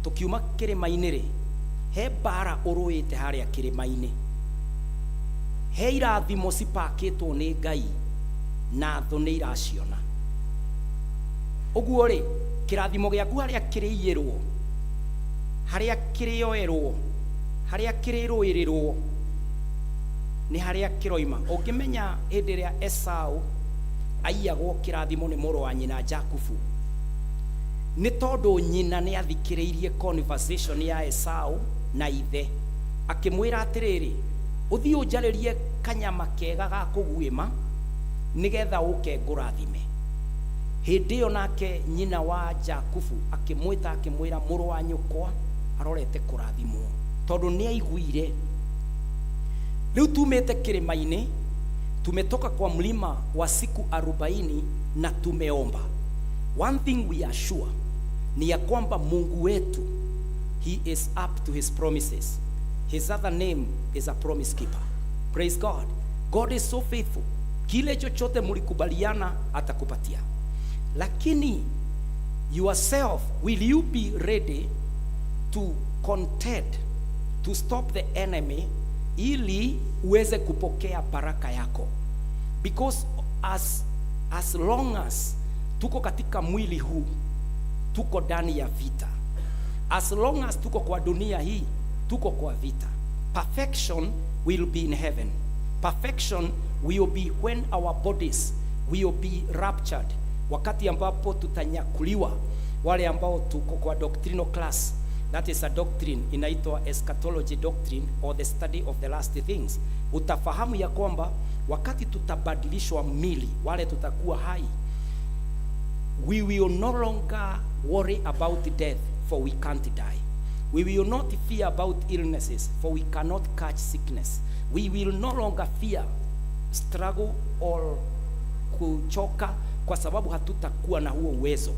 Tukiuma kĩrĩma-inĩ rĩ, he mbara ũrũĩte harĩa kĩrĩma-inĩ, he irathimo cipakĩtwo nĩ Ngai na thũ nĩ iraciona. Ũguo rĩ, kĩrathimo gĩaku harĩa kĩrĩiyĩrwo, harĩa kĩrĩoerwo, harĩa kĩrĩrũĩrĩrwo, nĩ harĩa kĩroima. Ũngĩmenya hĩndĩ ĩrĩa Esau aiyagwo kĩrathimo nĩ mũrũ wa nyina Jakubu, nĩ tondũ nyina nĩ athikĩrĩirie conversation ya Esau na ithe, akĩmwĩra atĩrĩrĩ, "Ũthiĩ ũnjarĩrie kanyama kega ga kũguĩma nĩgetha ũke ngũrathime." Hĩndĩ ĩyo nake nyina wa Jakubu akĩmwĩta akĩmwĩra, "Mũrũ wa nyũkwa arorete kũrathimwo," tondũ nĩ aiguire. Rĩu tumĩte kĩrĩma-inĩ, tumetoka kwa mlima wa siku 40 na tumeomba. One thing we are sure ni ya kwamba Mungu wetu, he is up to his promises. His other name is a promise keeper. Praise God. God is so faithful. Kile chochote mulikubaliana, atakupatia. Lakini yourself, will you be ready to contend, to stop the enemy, ili uweze kupokea baraka yako? Because as long as tuko katika mwili huu, tuko ndani ya vita. As long as tuko kwa dunia hii, tuko kwa vita. Perfection will be in heaven. Perfection will be when our bodies will be raptured, wakati ambapo tutanyakuliwa. Wale ambao tuko kwa doctrinal class, that is a doctrine inaitwa eschatology doctrine or the study of the last things, utafahamu ya kwamba wakati tutabadilishwa mili, wale tutakuwa hai, we will no longer worry about death, for we can't die. We will not fear about illnesses, for we cannot catch sickness. We will no longer fear struggle or kuchoka, kwa sababu hatutakuwa na huo uwezo.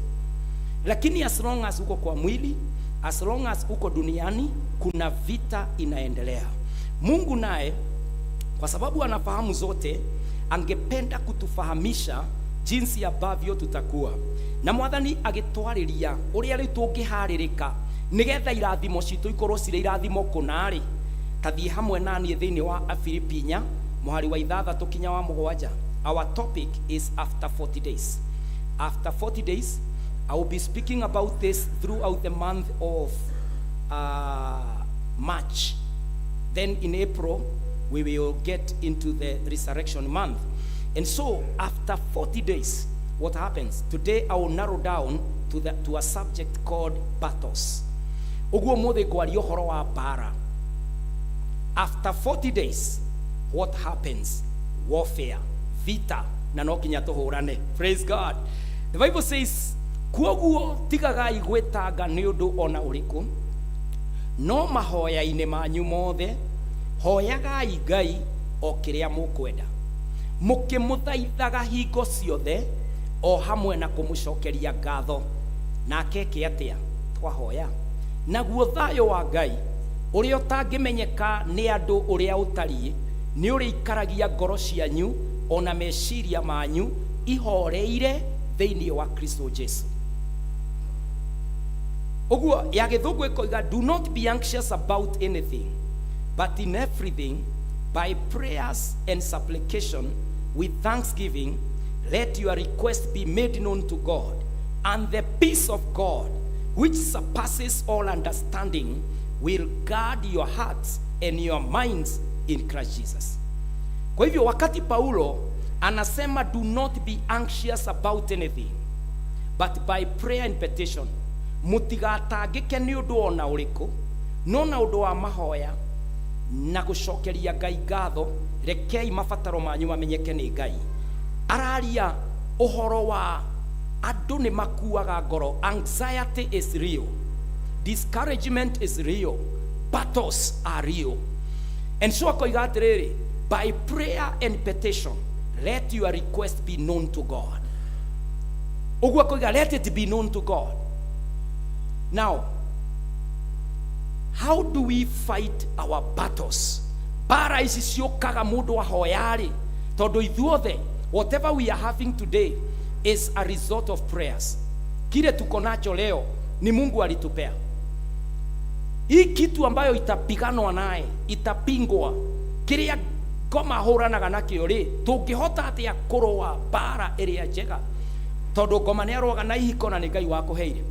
Lakini as long as uko kwa mwili, as long as uko duniani, kuna vita inaendelea. Mungu naye, kwa sababu anafahamu zote, angependa kutufahamisha jinsi ambavyo tutakuwa na Mwathani agĩtwarĩria ũrĩa rĩu tũngĩharĩrĩka nĩgetha irathimo citũ ikorwo cirĩ irathimo kũna-rĩ. Tathiĩ hamwe na niĩ thĩinĩ wa Afilipi 4 mũhari wa 6 kinya wa 7. Our topic is after 40 days. After 40 days, I will be speaking about this throughout the month of March. Then in April, we will get into the resurrection month. And so, after 40 days, what happens? Today, I will narrow down to a subject called battles. Ũguo mũthĩ ngwaria ũhoro wa mbara. After 40 days, what happens? Warfare, vita, na no kinya tũhũrane. Praise God. The Bible says, "Kuoguo tigagai gwĩtanga nĩ ũndũ ona ũrĩkũ, no mahoya-inĩ manyu mothe hoyagai Ngai o kĩrĩa mũkwenda, mũkĩmũthaithaga hingo ciothe o hamwe na kũmũcokeria ngatho." Nake eke atĩa twahoya? "Naguo thayũ wa Ngai, ũrĩa ũtangĩmenyeka nĩ andũ ũrĩa ũtariĩ, nĩ ũrĩikaragia ngoro cianyu ona meciria manyu ihoreire thĩinĩ wa Kristo Jesu." Ũguo ya Gĩthũngũ ĩkoiga, "Do not be anxious about anything, but in everything, by prayers and supplication with thanksgiving, let your request be made known to God, and the peace of God, which surpasses all understanding, will guard your hearts and your minds in Christ Jesus." Kwa hivyo wakati Paulo anasema, "Do not be anxious about anything, but by prayer and petition," mũtigatangĩke nĩ ũndũ ona ũrĩkũ, no na ũndũ wa mahoya na gũcokeria Ngai ngatho, rekei mabataro manyu mamenyeke nĩ Ngai. Araria ũhoro wa andũ nĩ makuaga ngoro. Anxiety is real, discouragement is real, battles are real. And so akoiga atĩrĩrĩ, "By prayer and petition, let your request be known to God." Ũguo akoiga, "Let it be known to God." Now, how do we fight our battles? Mbara ici ciũkaga mũndũ ahoya-rĩ, tondũ ithuothe, whatever we are having today is a result of prayers. Kile tuko nacho leo ni Mungu alitupea. Hii kitu ambayo itapiganwa naye, itapingwa, kĩrĩa ngoma hũranaga nakĩo rĩ, tũngĩhota atĩa kũrũa mbara ĩrĩa njega? Tondũ ngoma nĩ arũaga na ihiko na nĩ Ngai wakũheire,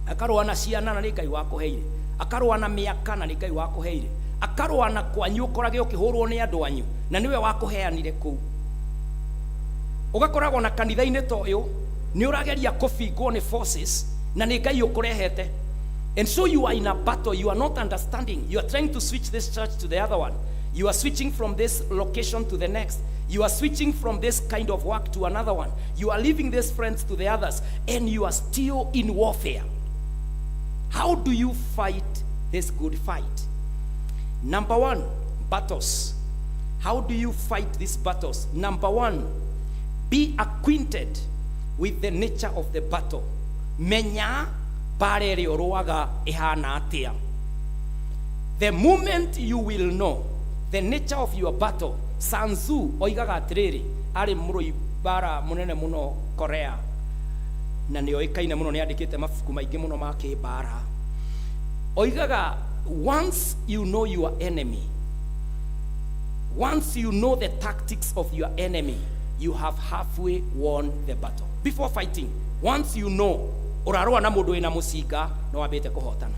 akarũa na ciana na nĩ Ngai wakũheire, akarũa na mĩaka na nĩ Ngai wakũheire, akarũa na kwanyu ũkorage ũkĩhũrwo nĩ andũ anyu na nĩwe wakũheanire kũu. Ũgakoragwo na kanitha-inĩ ta ũyũ nĩ ũrageria kũbingwo nĩ forces na nĩ Ngai ũkũrehete. And so you are in a battle. You are not understanding. You are trying to switch this church to the other one. You are switching from this location to the next. You are switching from this kind of work to another one. You are leaving these friends to the others, and you are still in warfare. How do you fight this good fight? Number one, battles. How do you fight these battles? Number one, be acquainted with the nature of the battle. Menya mbara ĩrĩa ũrũaga ĩhana atĩa. The moment you will know the nature of your battle, Sun Tzu oigaga atĩrĩrĩ, arĩ mũrũi mbara mũnene mũno Korea, na nĩ oĩkaine mũno, nĩ andĩkĩte mabuku maingĩ mũno ma kĩmbara. Oigaga, once you know your enemy, once you know the tactics of your enemy, you have halfway won the battle. Before fighting, once you know ũrarũa na mũndũ wĩna mũcinga, nĩ wambĩte kũhotana.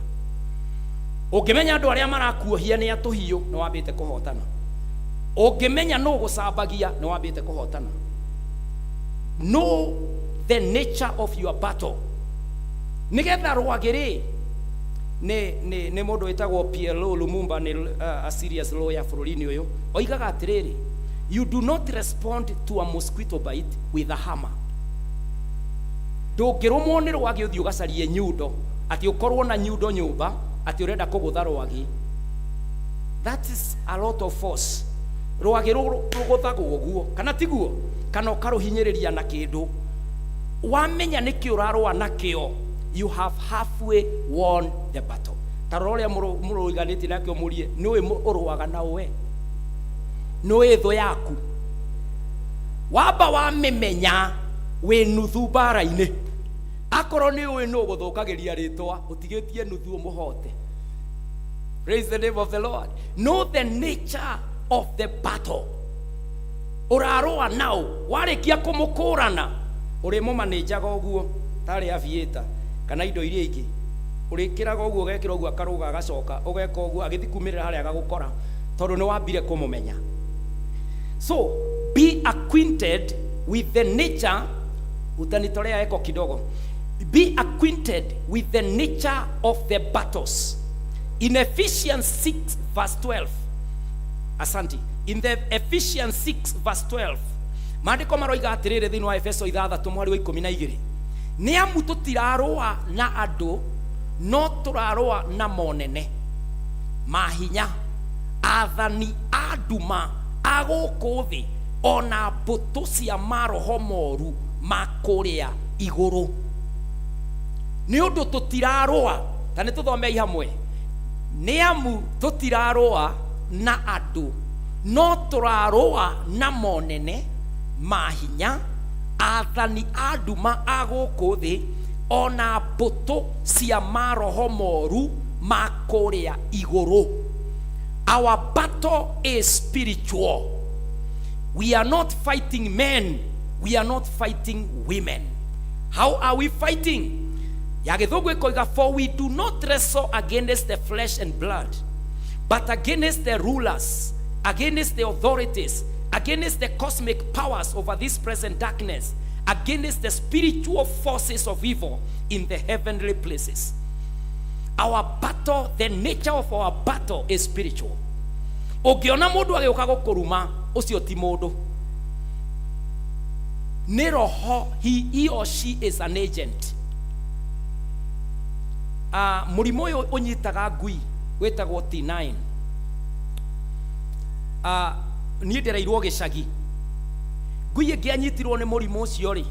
Ũngĩmenya andũ arĩa marakuohia nĩ atũhiũ, nĩ wambĩte kũhotana. Ũngĩmenya nũ gũcambagia, nĩ wambĩte kũhotana. Know the nature of your battle. Nĩgetha rwagĩ rĩ, nĩ mũndũ wĩtagwo PLO Lumumba, nĩ a serious lawyer bũrũri-inĩ ũyũ, oigaga atĩrĩrĩ, you do not respond to a mosquito bite with a hammer. Ndũngĩrũmwo nĩ rwagĩ ũthiĩ ũgacarie nyundo, atĩ ũkorwo na nyundo nyũmba, atĩ ũrenda kũgũtha rwagĩ. That is a lot of force. Rwagĩ rũgũthagwo ũguo, kana tiguo? Kana ũkarũhinyĩrĩria na kĩndũ. Wamenya nĩkĩ ũrarũa nakĩo, you have halfway won the battle. Ta rora ũrĩa mũrũiganĩtie nake, ũmũrie, nĩũĩ ũrũaga na ũwe, nĩũĩ thũ yaku. Wamba wamĩmenya, wĩ nuthu mbara-inĩ. Akorwo nĩ ũĩ nũ gũthũkagĩria rĩtwa, ũtigĩtie nuthu ũmũhote. Praise the name of the Lord. Know the nature of the battle ũrarũa nao. Warĩkia kũmũkũrana, ũrĩmũmanĩnjaga ũguo tarĩ aviator kana indo iria ingĩ, ũrĩkĩraga ũguo, ũgekĩra ũguo, akarũga, agacoka ũgeka ũguo, agĩthiĩ kumĩrĩra harĩa agagũkora, tondũ nĩ wambire kũmũmenya. So be acquainted with the nature. Utanitolea echo kidogo. Be acquainted with the nature of the battles. In Ephesians 6 verse 12, asante, in the Ephesians 6 verse 12, maandĩko maroiga atĩrĩrĩ, thĩinĩ wa Efeso 6 mwari wa 12, nĩ amu tũtirarũa na andũ, no tũrarũa na monene, mahinya, athani a nduma a gũkũ thĩ, ona mbũtũ cia maroho moru ma kũrĩa igũrũ. Nĩ ũndũ tũtirarũa, ta nĩ tũthomei hamwe, nĩ amu tũtirarũa na andũ, no tũrarũa na monene, mahinya, athani a nduma a gũkũ thĩ, ona mbũtũ cia maroho moru ma kũrĩa igũrũ. Our battle is spiritual. We are not fighting men, we are not fighting women. How are we fighting? Ya Gĩthũngũ ĩkoiga, for we do not wrestle against the flesh and blood, but against the rulers, against the authorities, against the cosmic powers over this present darkness, against the spiritual forces of evil in the heavenly places. Our battle, the nature of our battle is spiritual. Ũngĩona mũndũ agĩũka gũkũruma, ũcio ti mũndũ, nĩ roho. He or she is an agent. Mũrimũ ũyũ ũnyitaga ngui wĩtagwo T9. Niĩ ndereirwo gĩcagi, ngui ĩngĩ anyitirwo nĩ mũrimũ ũcio rĩ,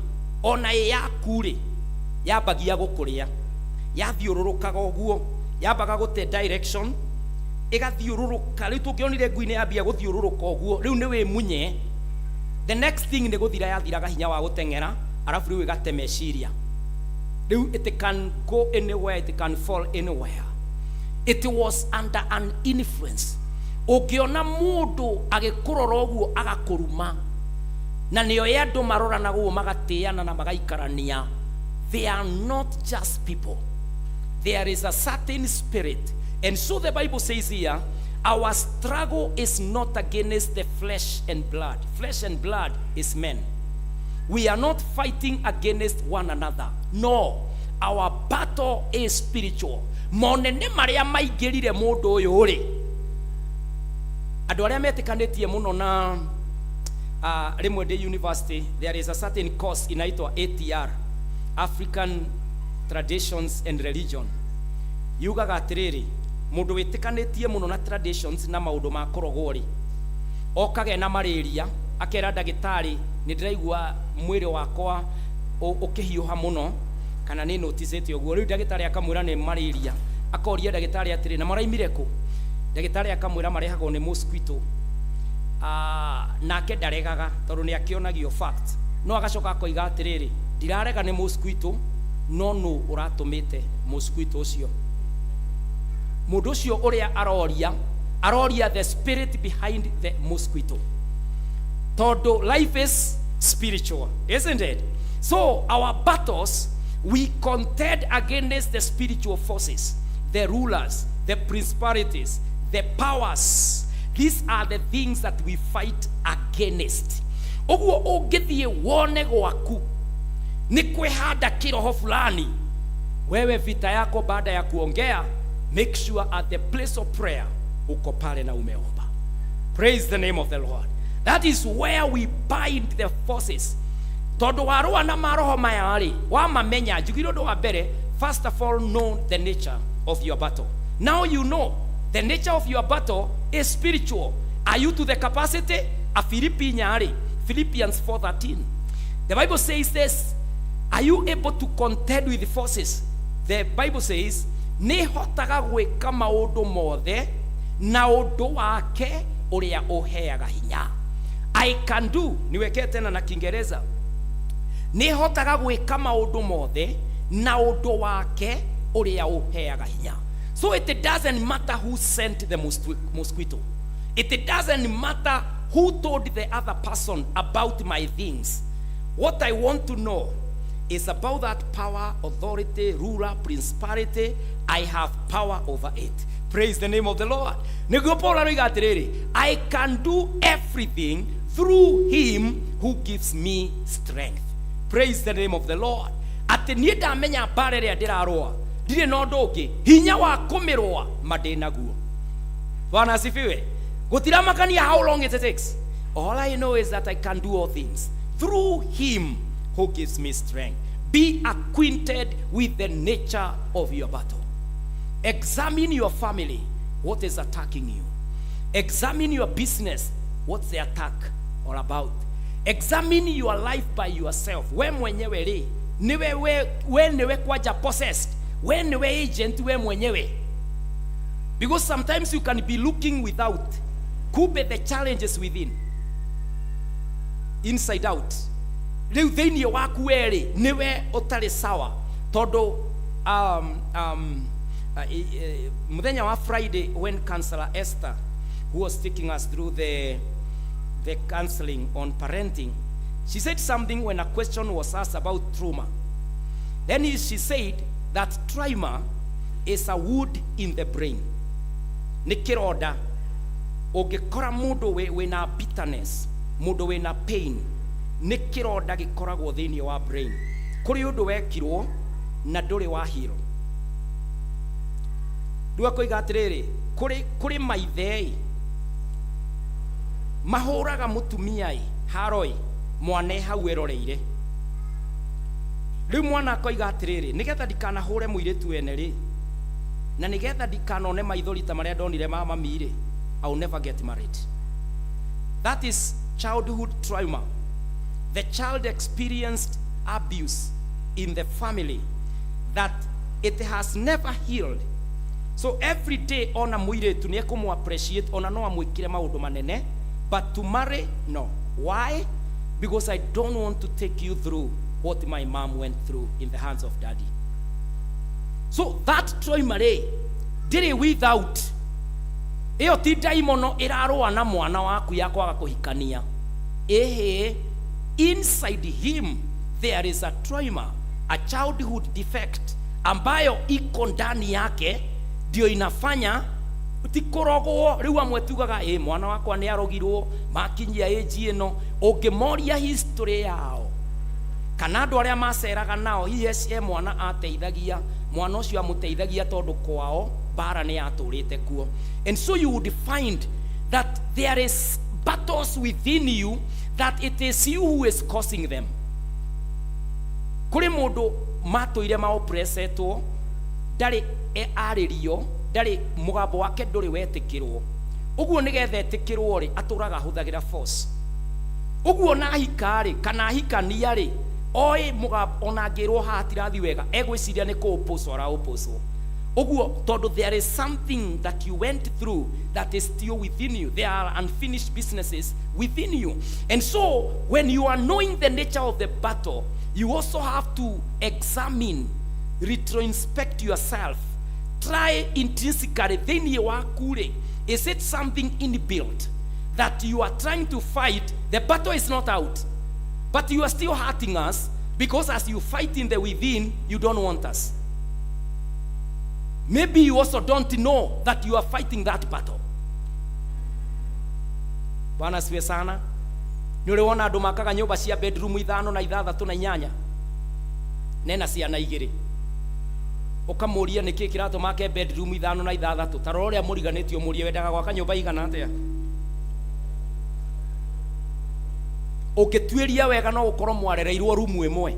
ona ĩ yaku rĩ, yambagia gũkũrĩa, yathiũrũrũkaga ũguo, yambaga gũte direction, ĩgathiũrũrũka. Rĩu tũngĩonire ngui nĩ yambia gũthiũrũrũka ũguo, rĩu nĩ wĩmunye. The next thing nĩ gũthira yathiraga hinya wa gũteng'era, arabu rĩu ĩgate meciria. Rĩu it can go anywhere, it can fall anywhere. It was under an influence. Ũngĩona mũndũ agĩkũrora ũguo agakũruma, na nĩo andũ maroranaga ũguo magatĩana na magaikarania, they are not just people. There is a certain spirit. And so the Bible says here, our struggle is not against the flesh and blood. Flesh and blood is men. We are not fighting against one another. No, our battle is spiritual. Monene marĩa maingĩrire mũndũ ũyũ rĩ, andũ arĩa metĩkanĩtie mũno na rĩmwe ndĩ university, there is a certain course inaitwa ATR, African Traditions and Religion. Yugaga atĩrĩrĩ, mũndũ wĩtĩkanĩtie mũno na traditions na maũndũ ma kũrogwo rĩ, okage na malaria, akera ndagĩtarĩ, nĩ ndĩraigua mwĩrĩ wakwa ũkĩhiũha mũno, kana nĩ noticĩte ũguo. Rĩu ndagĩtarĩ akamwĩra nĩ malaria. Akoria ndagĩtarĩ atĩrĩ, na maraimire kũ? Ndagĩtarĩ akamwĩra marehagwo nĩ mosquito. Nake ndaregaga tondũ nĩ akĩonagio fact, no agacoka akoiga atĩrĩrĩ, ndirarega nĩ mosquito, no nũ ũratũmĩte mosquito ũcio? Mũndũ ũcio ũrĩa aroria, aroria the spirit behind the mosquito, tondũ life is spiritual, isn't it? So our battles, we contend against the spiritual forces, the rulers, the principalities, the powers. These are the things that we fight against. Ũguo ũngĩthiĩ wone gwaku nĩ kwĩhanda kĩroho fulani, wewe vita yako, baada ya kuongea, make sure at the place of prayer uko pale na umeomba. Praise the name of the Lord. That is where we bind the forces, tondũ warũa na maroho maya rĩ, wamamenya. Njugire ũndũ wa mbere, first of all, know the nature of your battle. Now you know the nature of your battle is spiritual. Are you to the capacity? Afilipi 4 rĩ, Philippians 4:13, the Bible says this. Are you able to contend with the forces? The Bible says, nĩ hotaga gwĩka maũndũ mothe na ũndũ wake ũrĩa ũheaga hinya. I can do. Niwekee tena na Kiingereza. Nĩ hotaga gwĩka maũndũ mothe na ũndũ wake ũrĩa ũheaga hinya. So it doesn't matter who sent the mosquito. It doesn't matter who told the other person about my things. What I want to know is about that power, authority, ruler, principality. I have power over it. Praise the name of the Lord. Nĩguo Paul aroiga atĩrĩrĩ, I can do everything through him who gives me strength. Praise the name of the Lord. Atĩ niĩ ndamenya mbara ĩrĩa ndĩrarũa, ndirĩ na ũndũ ũngĩ, hinya wa kũmĩrũa ma ndĩ naguo. Bwana asifiwe. Gũtiramakania how long it takes. All I know is that I can do all things through him who gives me strength. Be acquainted with the nature of your battle. Examine your family, what is attacking you. Examine your business, what's the attack all about. Examine your life by yourself. We mwenyewe rĩ, niwe we niwe kwanja possessed, we niwe agent we mwenyewe? Because sometimes you can be looking without, kumbe the challenges within, inside out. Rĩu thĩinĩ waku werĩ nĩwe ũtarĩ sawa, tondũ mũthenya wa Friday, when Counselor Esther, who was taking us through the counseling on parenting, she said something when a question was asked about trauma. Then she said that trauma is a wound in the brain. Nĩ kĩronda. Ũngĩkora mũndũ wĩna bitterness, mũndũ wĩna pain, nĩ kĩronda gĩkoragwo thĩinĩ wa brain. Kũrĩ ũndũ wekirwo na ndũrĩ wa heal. Rĩu akoiga atĩrĩrĩ, kũrĩ maithe ĩ mahũraga mũtumia ĩ haro ĩ mwana e hau eroreire. Rĩu mwana akoiga atĩrĩrĩ, nĩgetha ndikanahũre mũirĩtu wene rĩ, na nĩgetha ndikanone maithori ta marĩa ndonire ma mami rĩ, I will never get married. That is childhood trauma. The child experienced abuse in the family that it has never healed. So every day ona mũirĩtu nĩ ekũmũ appreciate, ona no amwĩkĩre maũndũ manene, but to marry, no. Why? Because I don't want to take you through what my mom went through in the hands of daddy. So that trauma rĩ, Ndĩrĩ without ĩyo ti ndaimono ĩrarũa na mwana waku ya kwaga kũhikania. Ĩhĩ, inside him there is a trauma, a childhood defect ambayo iko ndani yake, ndio inafanya ti kũrogwo. Rĩu amwe tugaga ĩ mwana wakwa nĩ arogirwo makinyia ĩnji ĩno. Ũngĩmoria history yao kana andũ arĩa maceraga nao, hihi he mwana ateithagia, mwana ũcio amũteithagia tondũ kwao mbara nĩ yatũrĩte kuo. And so you would find that there is battles within you that it is you who is causing them. Kũrĩ mũndũ matũire maopresetwo, ndarĩ arĩrio, ndarĩ mũgambo wake ndũrĩ wetĩkĩrwo. Ũguo nĩgetha etĩkĩrwo rĩ, atũraga ahũthagĩra force. Ũguo na ahika rĩ, kana ahikania rĩ, oĩ mũgambo ona angĩrwo haha tirathi wega, egwĩciria nĩ kũũpũcwo araũpũcwo. Ũguo tondũ there is something that you went through that is still within you. There are unfinished businesses within you. And so when you are knowing the nature of the battle, you also have to examine, retroinspect yourself, try intrinsically thĩinĩ waku rĩ, is it something inbuilt that you are trying to fight? The battle is not out, but you are still hurting us, because as you fight in the within, you don't want us. Maybe you also don't know that you are fighting that battle. Bwana siwe sana. Nĩ ũrĩ wona andũ makaga nyũmba cia bedroom ithano na ithathatũ na inyanya nena ciana igĩrĩ, ũkamũria nĩkĩ kĩratũma ake bedroom ithano na ithathatũ? Ta rora ũrĩa mũriganĩtio, mũrie wendaga gwaka nyũmba igana atĩa. Ũngĩtuĩria wega no gũkorwo mwarereirwo rumu ĩmwe,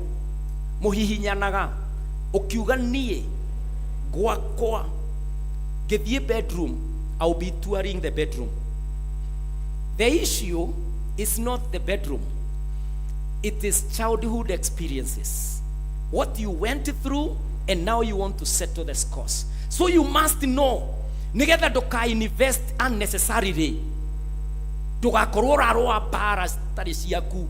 mũhihinyanaga, ũkiuga niĩ gwakwa ngĩthiĩ bedroom, I will be touring the bedroom. The issue is not the bedroom, it is childhood experiences, what you went through, and now you want to settle the scores. So you must know nigetha ndũka invest unnecessarily, ndũgakorwo ũrarũa mbara citarĩ ciaku.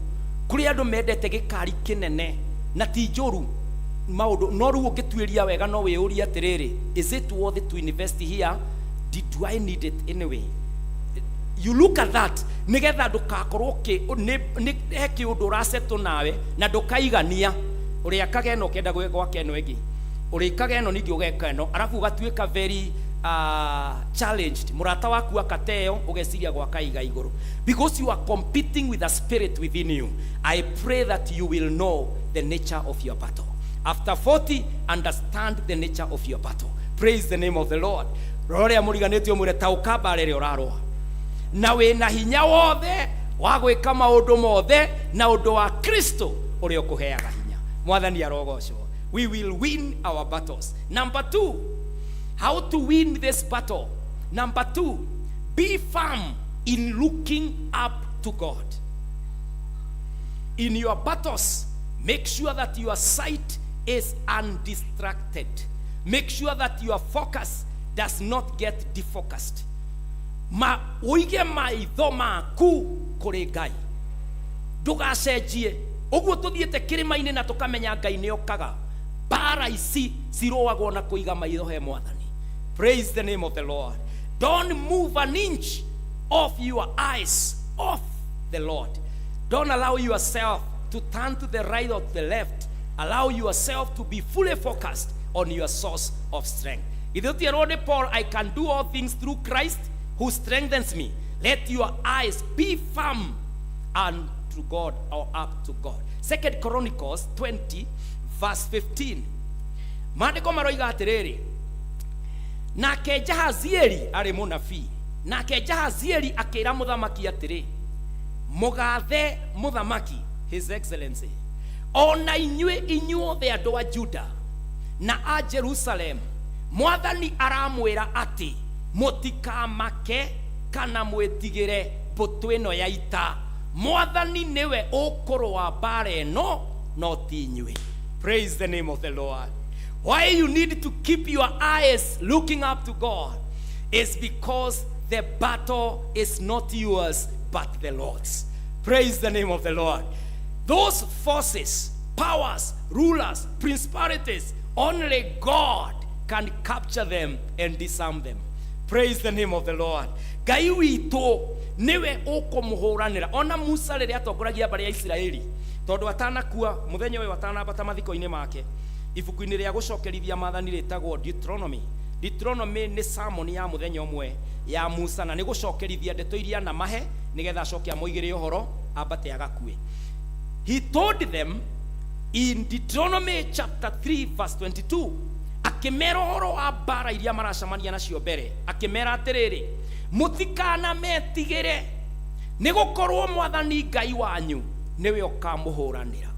Kũrĩ andũ mendete gĩkari kĩnene na ti njũru maũndũ, no rĩu ũngĩtuĩria wega no wĩyũrie atĩrĩrĩ, is it worth to invest here? Do I need it anyway? You look at that nigetha ndũkakorwo he kĩũndũ ũracetwo nawe na ndũkaigania. Ũrĩakaga ĩno ũkenda gwaka ĩno ĩngĩ, ũrĩkaga ĩno ningĩ ũgeka ĩno, arabu ũgatuĩka very challenged. Mũrata waku akateo, ũgeciria gwaka iga igũrũ, because you are competing with a spirit within you. I pray that you will know the nature of your battle. After 40, understand the nature of your battle. Praise the name of the Lord. Rora ũrĩa mũriganĩtio, mwĩre taũka mbara ĩrĩa ũrarũa na wĩna hinya wothe wa gwĩka maũndũ mothe na ũndũ wa Kristo ũrĩa ũkũheaga hinya. Mwathani arogocwo. We will win our battles. Number two, how to win this battle. Number two, be firm in looking up to God. In your battles, make sure that your sight is undistracted. Make sure that your focus does not get defocused. Ma ũige maitho maku kũrĩ Ngai, ndũgacenjie. Ũguo tũthiĩte kĩrĩma-inĩ na tũkamenya Ngai nĩ okaga, mbara ici cirũagwo na kũiga maitho he Mwathani. Praise the name of the Lord. Don't move an inch of your eyes off the Lord. Don't allow yourself to turn to the right or to the left. Allow yourself to be fully focused on your source of strength. Githĩ ũtierwo nĩ Paul, "I can do all things through Christ who strengthens me"? Let your eyes be firm unto God or up to God. Second Chronicles 20 verse 15, maandĩko maroiga atĩrĩrĩ, nake Jahazieli arĩ mũnabii, nake Jahazieli akĩra mũthamaki atĩrĩ, mũgathe mũthamaki, His Excellency, ona inyuĩ inyuothe andũ a Juda na a Jerusalem, Mwathani aramwĩra atĩ mũtikamake kana mwĩtigĩre mbũtũ ĩno ya ita. Mwathani nĩwe ũkũrũa mbara ĩno, no ti inyuĩ. Praise the name of the Lord. Why you need to keep your eyes looking up to God is because the battle is not yours but the Lord's. Praise the name of the Lord. Those forces, powers, rulers, principalities, only God can capture them and disarm them. Praise the name of the Lord. Ngai witũ nĩwe ũkũmũhũranĩra. Ona Musa rĩrĩa atongoragia mbarĩ ya Isiraeli, tondũ atanakua mũthenya ũyũ, atanambata mathiko-inĩ make, ibuku-inĩ rĩa gũcokerithia maathani rĩtagwo Deuteronomy. Deuteronomy nĩ sermon ya mũthenya ũmwe ya Musa, na nĩ gũcokerithia ndeto iria anamahe nĩgetha acoke amoigĩre ũhoro ambate agakue. He told them in Deuteronomy chapter 3 verse 22, akĩmera ũhoro wa mbara iria maracemania nacio mbere, akĩmera atĩrĩrĩ, mũtikanametigĩre, nĩ gũkorwo Mwathani Ngai wanyu nĩwe ũkamũhũranĩra.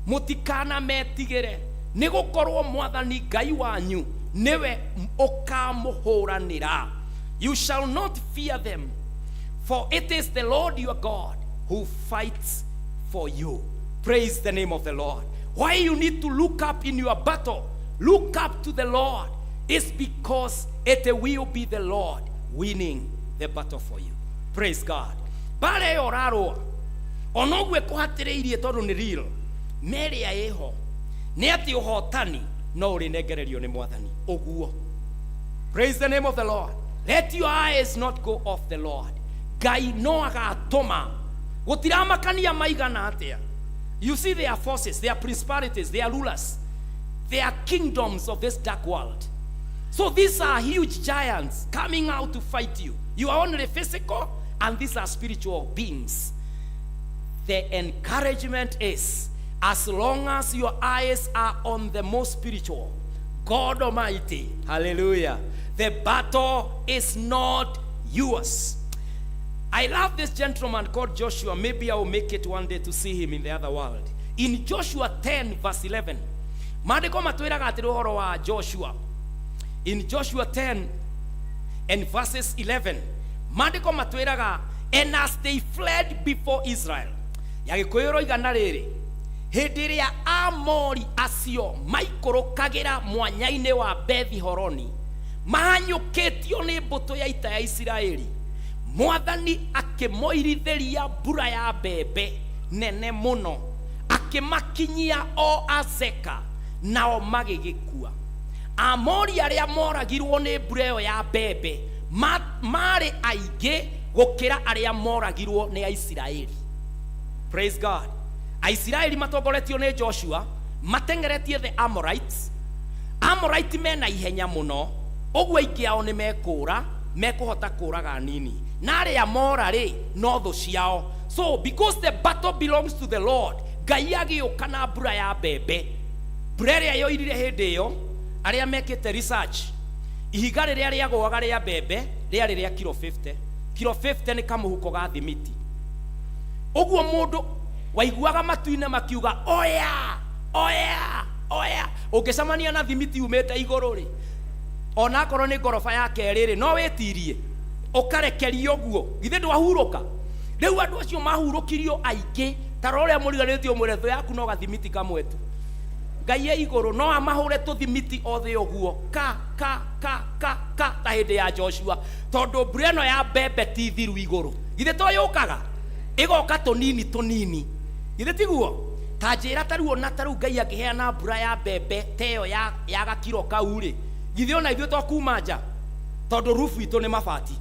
Mũtikanametigĩre, nĩ gũkorwo Mwathani Ngai wanyu nĩwe ũkamũhũranĩra. You shall not fear them, for it is the Lord your God who fights for you. Praise the name of the Lord. Why you need to look up in your battle, look up to the Lord, is because it will be the Lord winning the battle for you. Praise God. Mbara ĩyo ũrarũa, ona ũguo ĩkũhatĩrĩirie, tondũ nĩ real merĩa ĩho, nĩ atĩ ũhotani no ũrĩnengererio nĩ Mwathani ũguo. Praise the name of the Lord. Let your eyes not go off the Lord. Ngai no agatũma gũtiramakania maigana atĩa. You see, their forces, their principalities, their rulers, their kingdoms of this dark world. So these are huge giants coming out to fight you. You are only physical, and these are spiritual beings. The encouragement is, as long as your eyes are on the most spiritual, God Almighty, hallelujah, the battle is not yours. I love this gentleman called Joshua. Maybe I will make it one day to see him in the other world. In Joshua 10, verse 11, maandĩko matwĩraga atĩrĩ ũhoro wa Joshua. In Joshua 10 and verses 11, maandĩko matwĩraga, "And as they fled before Israel," ya Gĩkũyũ roiga, na rĩrĩ, hĩndĩ ĩrĩa Amori acio maikũrũkagĩra mwanya-inĩ wa Bethi Horoni mahanyũkĩtio nĩ mbũtũ ya ita ya Isiraeli, Mwathani akĩmoirithĩria mbura ya mbembe nene mũno, akĩmakinyia o Azeka, nao magĩgĩkua. Amori arĩa moragirwo nĩ mbura ĩyo ya mbembe marĩ aingĩ gũkĩra arĩa moragirwo nĩ Aisiraeli. Praise God. Aisiraeli matongoretio nĩ Joshua mateng'eretie the Amorites. Amorite mena ihenya mũno, ũguo aingĩ ao nĩ mekũũra, mekũhota kũũraga nini, na arĩa mora rĩ, no thũ ciao. So because the battle belongs to the Lord, Ngai agĩũka na mbura ya mbembe. Mbura ĩrĩa yoirire hĩndĩ ĩyo, arĩa mekĩte research, ihiga rĩrĩa rĩagũaga rĩa mbembe rĩarĩ rĩa kiro 50. Kiro 50 nĩ kamũhuko ga thimiti. Ũguo mũndũ waiguaga matu-inĩ makiuga, "Oya, oya, oya." Ũngĩcemania na thimiti umĩte igũrũ rĩ, ona akorwo nĩ ngoroba ya kerĩ rĩ, no wĩtirie ũkarekerio ũguo, githĩ ndwahurũka? Rĩu andũ acio mahurũkirio aingĩ. Ta rora ũrĩa mũriganĩtie, ũmwĩre thũ yaku no gathimiti kamwe tu. Ngai e igũrũ, no amahũre tũthimiti othe ũguo, ka ka ka ka ka, ta hĩndĩ ya Joshua, tondũ mbura ĩno ya mbembe ti thiru igũrũ. Githĩ to yũkaga ĩgoka tũnini tũnini? Githĩ tiguo? Ta njĩra, ta rĩu, ona ta rĩu Ngai angĩheana mbura ya mbembe ta ĩyo ya gakiro kau rĩ, githĩ ona ithuĩ to kuma nja? Tondũ rubu itũ nĩ mabati,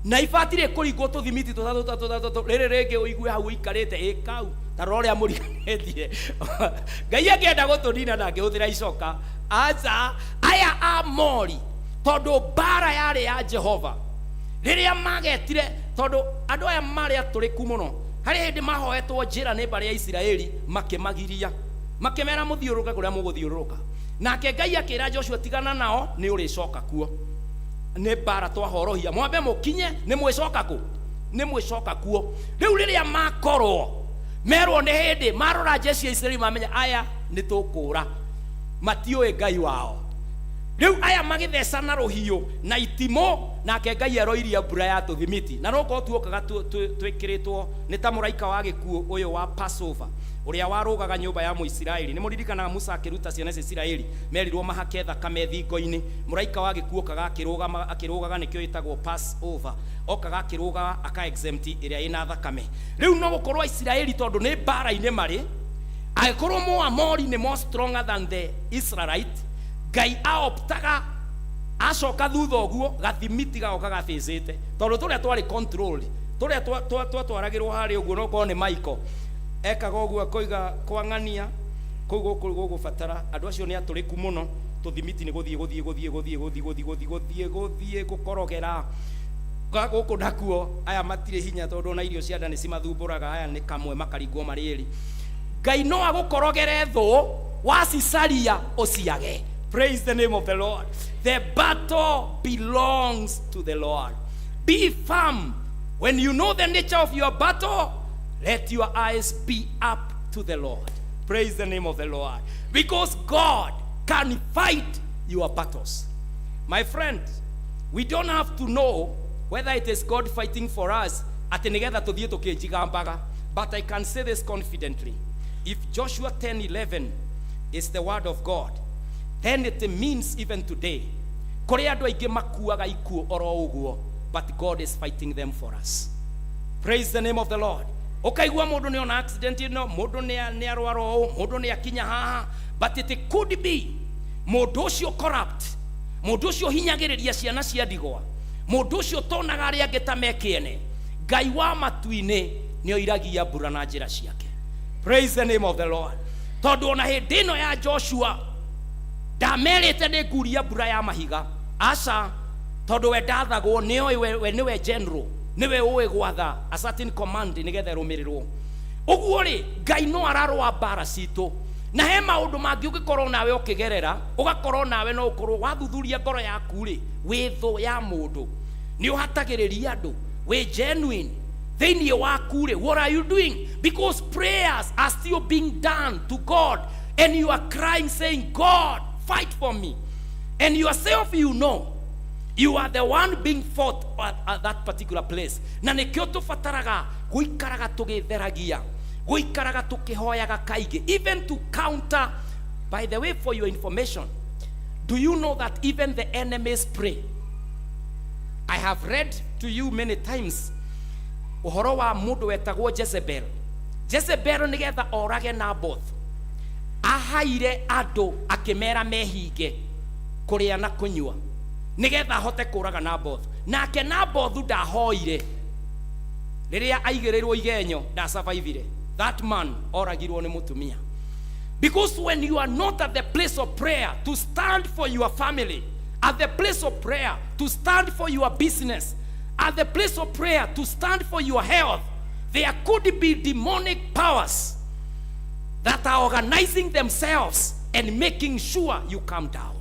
na ibati rĩkũringwo tũthimiti tũtatũ tũtatũ tũtatũ, rĩrĩ rĩngĩ ũigue hau ũikarĩte ĩ kau. Ta rora ũrĩa mũriganĩtie, Ngai angĩenda gũtũnina na angĩhũthĩra icoka. Aca, aya Amori, tondũ mbara yarĩ ya Jehova rĩrĩa magetire, tondũ andũ aya marĩ atũrĩku mũno. Harĩ hĩndĩ mahoetwo njĩra nĩ mbarĩ ya Isiraeli, makĩmagiria, makĩmera, "Mũthiũrũrũke kũrĩa mũgũthiũrũrũka." Nake Ngai akĩra Joshua, "Tigana nao, nĩ ũrĩcoka kuo. Nĩ mbara twahorohia, mwambe mũkinye, nĩ mwĩcoka kũ, nĩ mwĩcoka kuo." Rĩu rĩrĩa makorwo merwo nĩ hĩndĩ marora jeshi ya Isiraeli, mamenya aya nĩ tũkũra, matiũĩ Ngai wao. Rĩu aya magĩthecana rũhiũ na itimũ, nake Ngai aroiria mbura ya tũthimiti, na no korwo tuokaga twĩkĩrĩtwo nĩ ta mũraika wa gĩkuũ ũyũ wa Passover ũrĩa warũgaga nyũmba ya Mũisiraeli. Nĩ mũririkanaga Musa akĩruta ciana cia Isiraeli, merirwo mahake thakame thingo-inĩ. Mũraika wa gĩkuũ okaga akĩrũgama, akĩrũgaga, nĩkĩo ĩtagwo Passover, okaga akĩrũgaga aka exempt ĩrĩa ĩna thakame. Rĩu no gũkorwo Aisiraeli, tondũ nĩ mbara-inĩ marĩ, angĩkorwo Mũamori nĩ more stronger than the Israelite, Ngai aoptaga acoka thutha ũguo gathimiti gagoka gabĩcĩte, tondũ tũrĩa twarĩ control tũrĩa twatwaragĩrwo harĩa ũguo, no korwo nĩ Michael ekaga ũguo akoiga kwang'ania kũu gũkũ gũgũbatara andũ acio nĩ atũrĩku mũno. Tũthimiti nĩ gũthiĩ gũthiĩ gũthiĩ gũthiĩ gũthiĩ gũthiĩ gũthiĩ gũthiĩ gũthiĩ gũkorogera. Gũkũ nakuo aya matirĩ hinya, tondũ ona irio cia nda nĩ cimathumbũraga. Aya nĩ kamwe makaringwo marĩ ĩrĩ. Ngai no agũkorogere thũ wacicaria ũciage. Praise the name of the Lord. The battle belongs to the Lord. Be firm. When you know the nature of your battle, let your eyes be up to the Lord. Praise the name of the Lord, because God can fight your battles. My friend, we don't have to know whether it is God fighting for us atĩ nĩgetha tũthiĩ tũkĩnjigambaga, but I can say this confidently: if Joshua 10:11 is the word of God, then it means even today kũrĩ andũ aingĩ makuaga ikuũ oro ũguo, but God is fighting them for us. Praise the name of the Lord. Ũkaigua mũndũ nĩ ona accident ĩno, mũndũ nĩ arwara ũũ, mũndũ nĩ akinya haha, but it could be mũndũ ũcio corrupt, mũndũ ũcio hinyagĩrĩria ciana cia ndigwa, mũndũ ũcio tonaga arĩa angĩ ta me kĩene. Ngai wa matu-inĩ nĩ oiragia mbura na njĩra ciake. Praise the name of the Lord. Tondũ ona hĩndĩ ĩno ya Joshua ndamerĩte nĩ nguria mbura ya mahiga, aca, tondũ we ndathagwo nĩoĩ we nĩwe general, nĩwe ũĩ gwatha a certain command nĩgetha ĩrũmĩrĩrwo. Ũguo rĩ, Ngai no ararũa mbara citũ. Na he maũndũ mangĩ ũngĩkorwo nawe ũkĩgerera, ũgakorwo nawe no ũkorwo wathuthuria ngoro yaku rĩ, wĩ thũ ya mũndũ, nĩ ũhatagĩrĩria andũ, wĩ genuine thĩinĩ waku rĩ, what are you doing? Because prayers are still being done to God and you are crying, saying, "God, fight for me," and yourself, you know you are the one being fought at that particular place. Na nĩkĩo tũbataraga gũikaraga tũgĩtheragia, gũikaraga tũkĩhoyaga kaingĩ, even to counter. By the way, for your information, do you know that even the enemies pray? I have read to you many times ũhoro wa mũndũ wetagwo Jezebel. Jezebel, nĩgetha orage Naboth, ahaire andũ akĩmera mehinge kũrĩa na kũnyua nĩgetha ahote kũraga Naboth. Nake Nabothu ndahoire. Rĩrĩa aigĩrĩrwo igenyo, ndasurvivire. That man oragirwo nĩ mũtumia. Because when you are not at the place of prayer to stand for your family, at the place of prayer to stand for your business, at the place of prayer to stand for your health, there could be demonic powers that are organizing themselves and making sure you come down.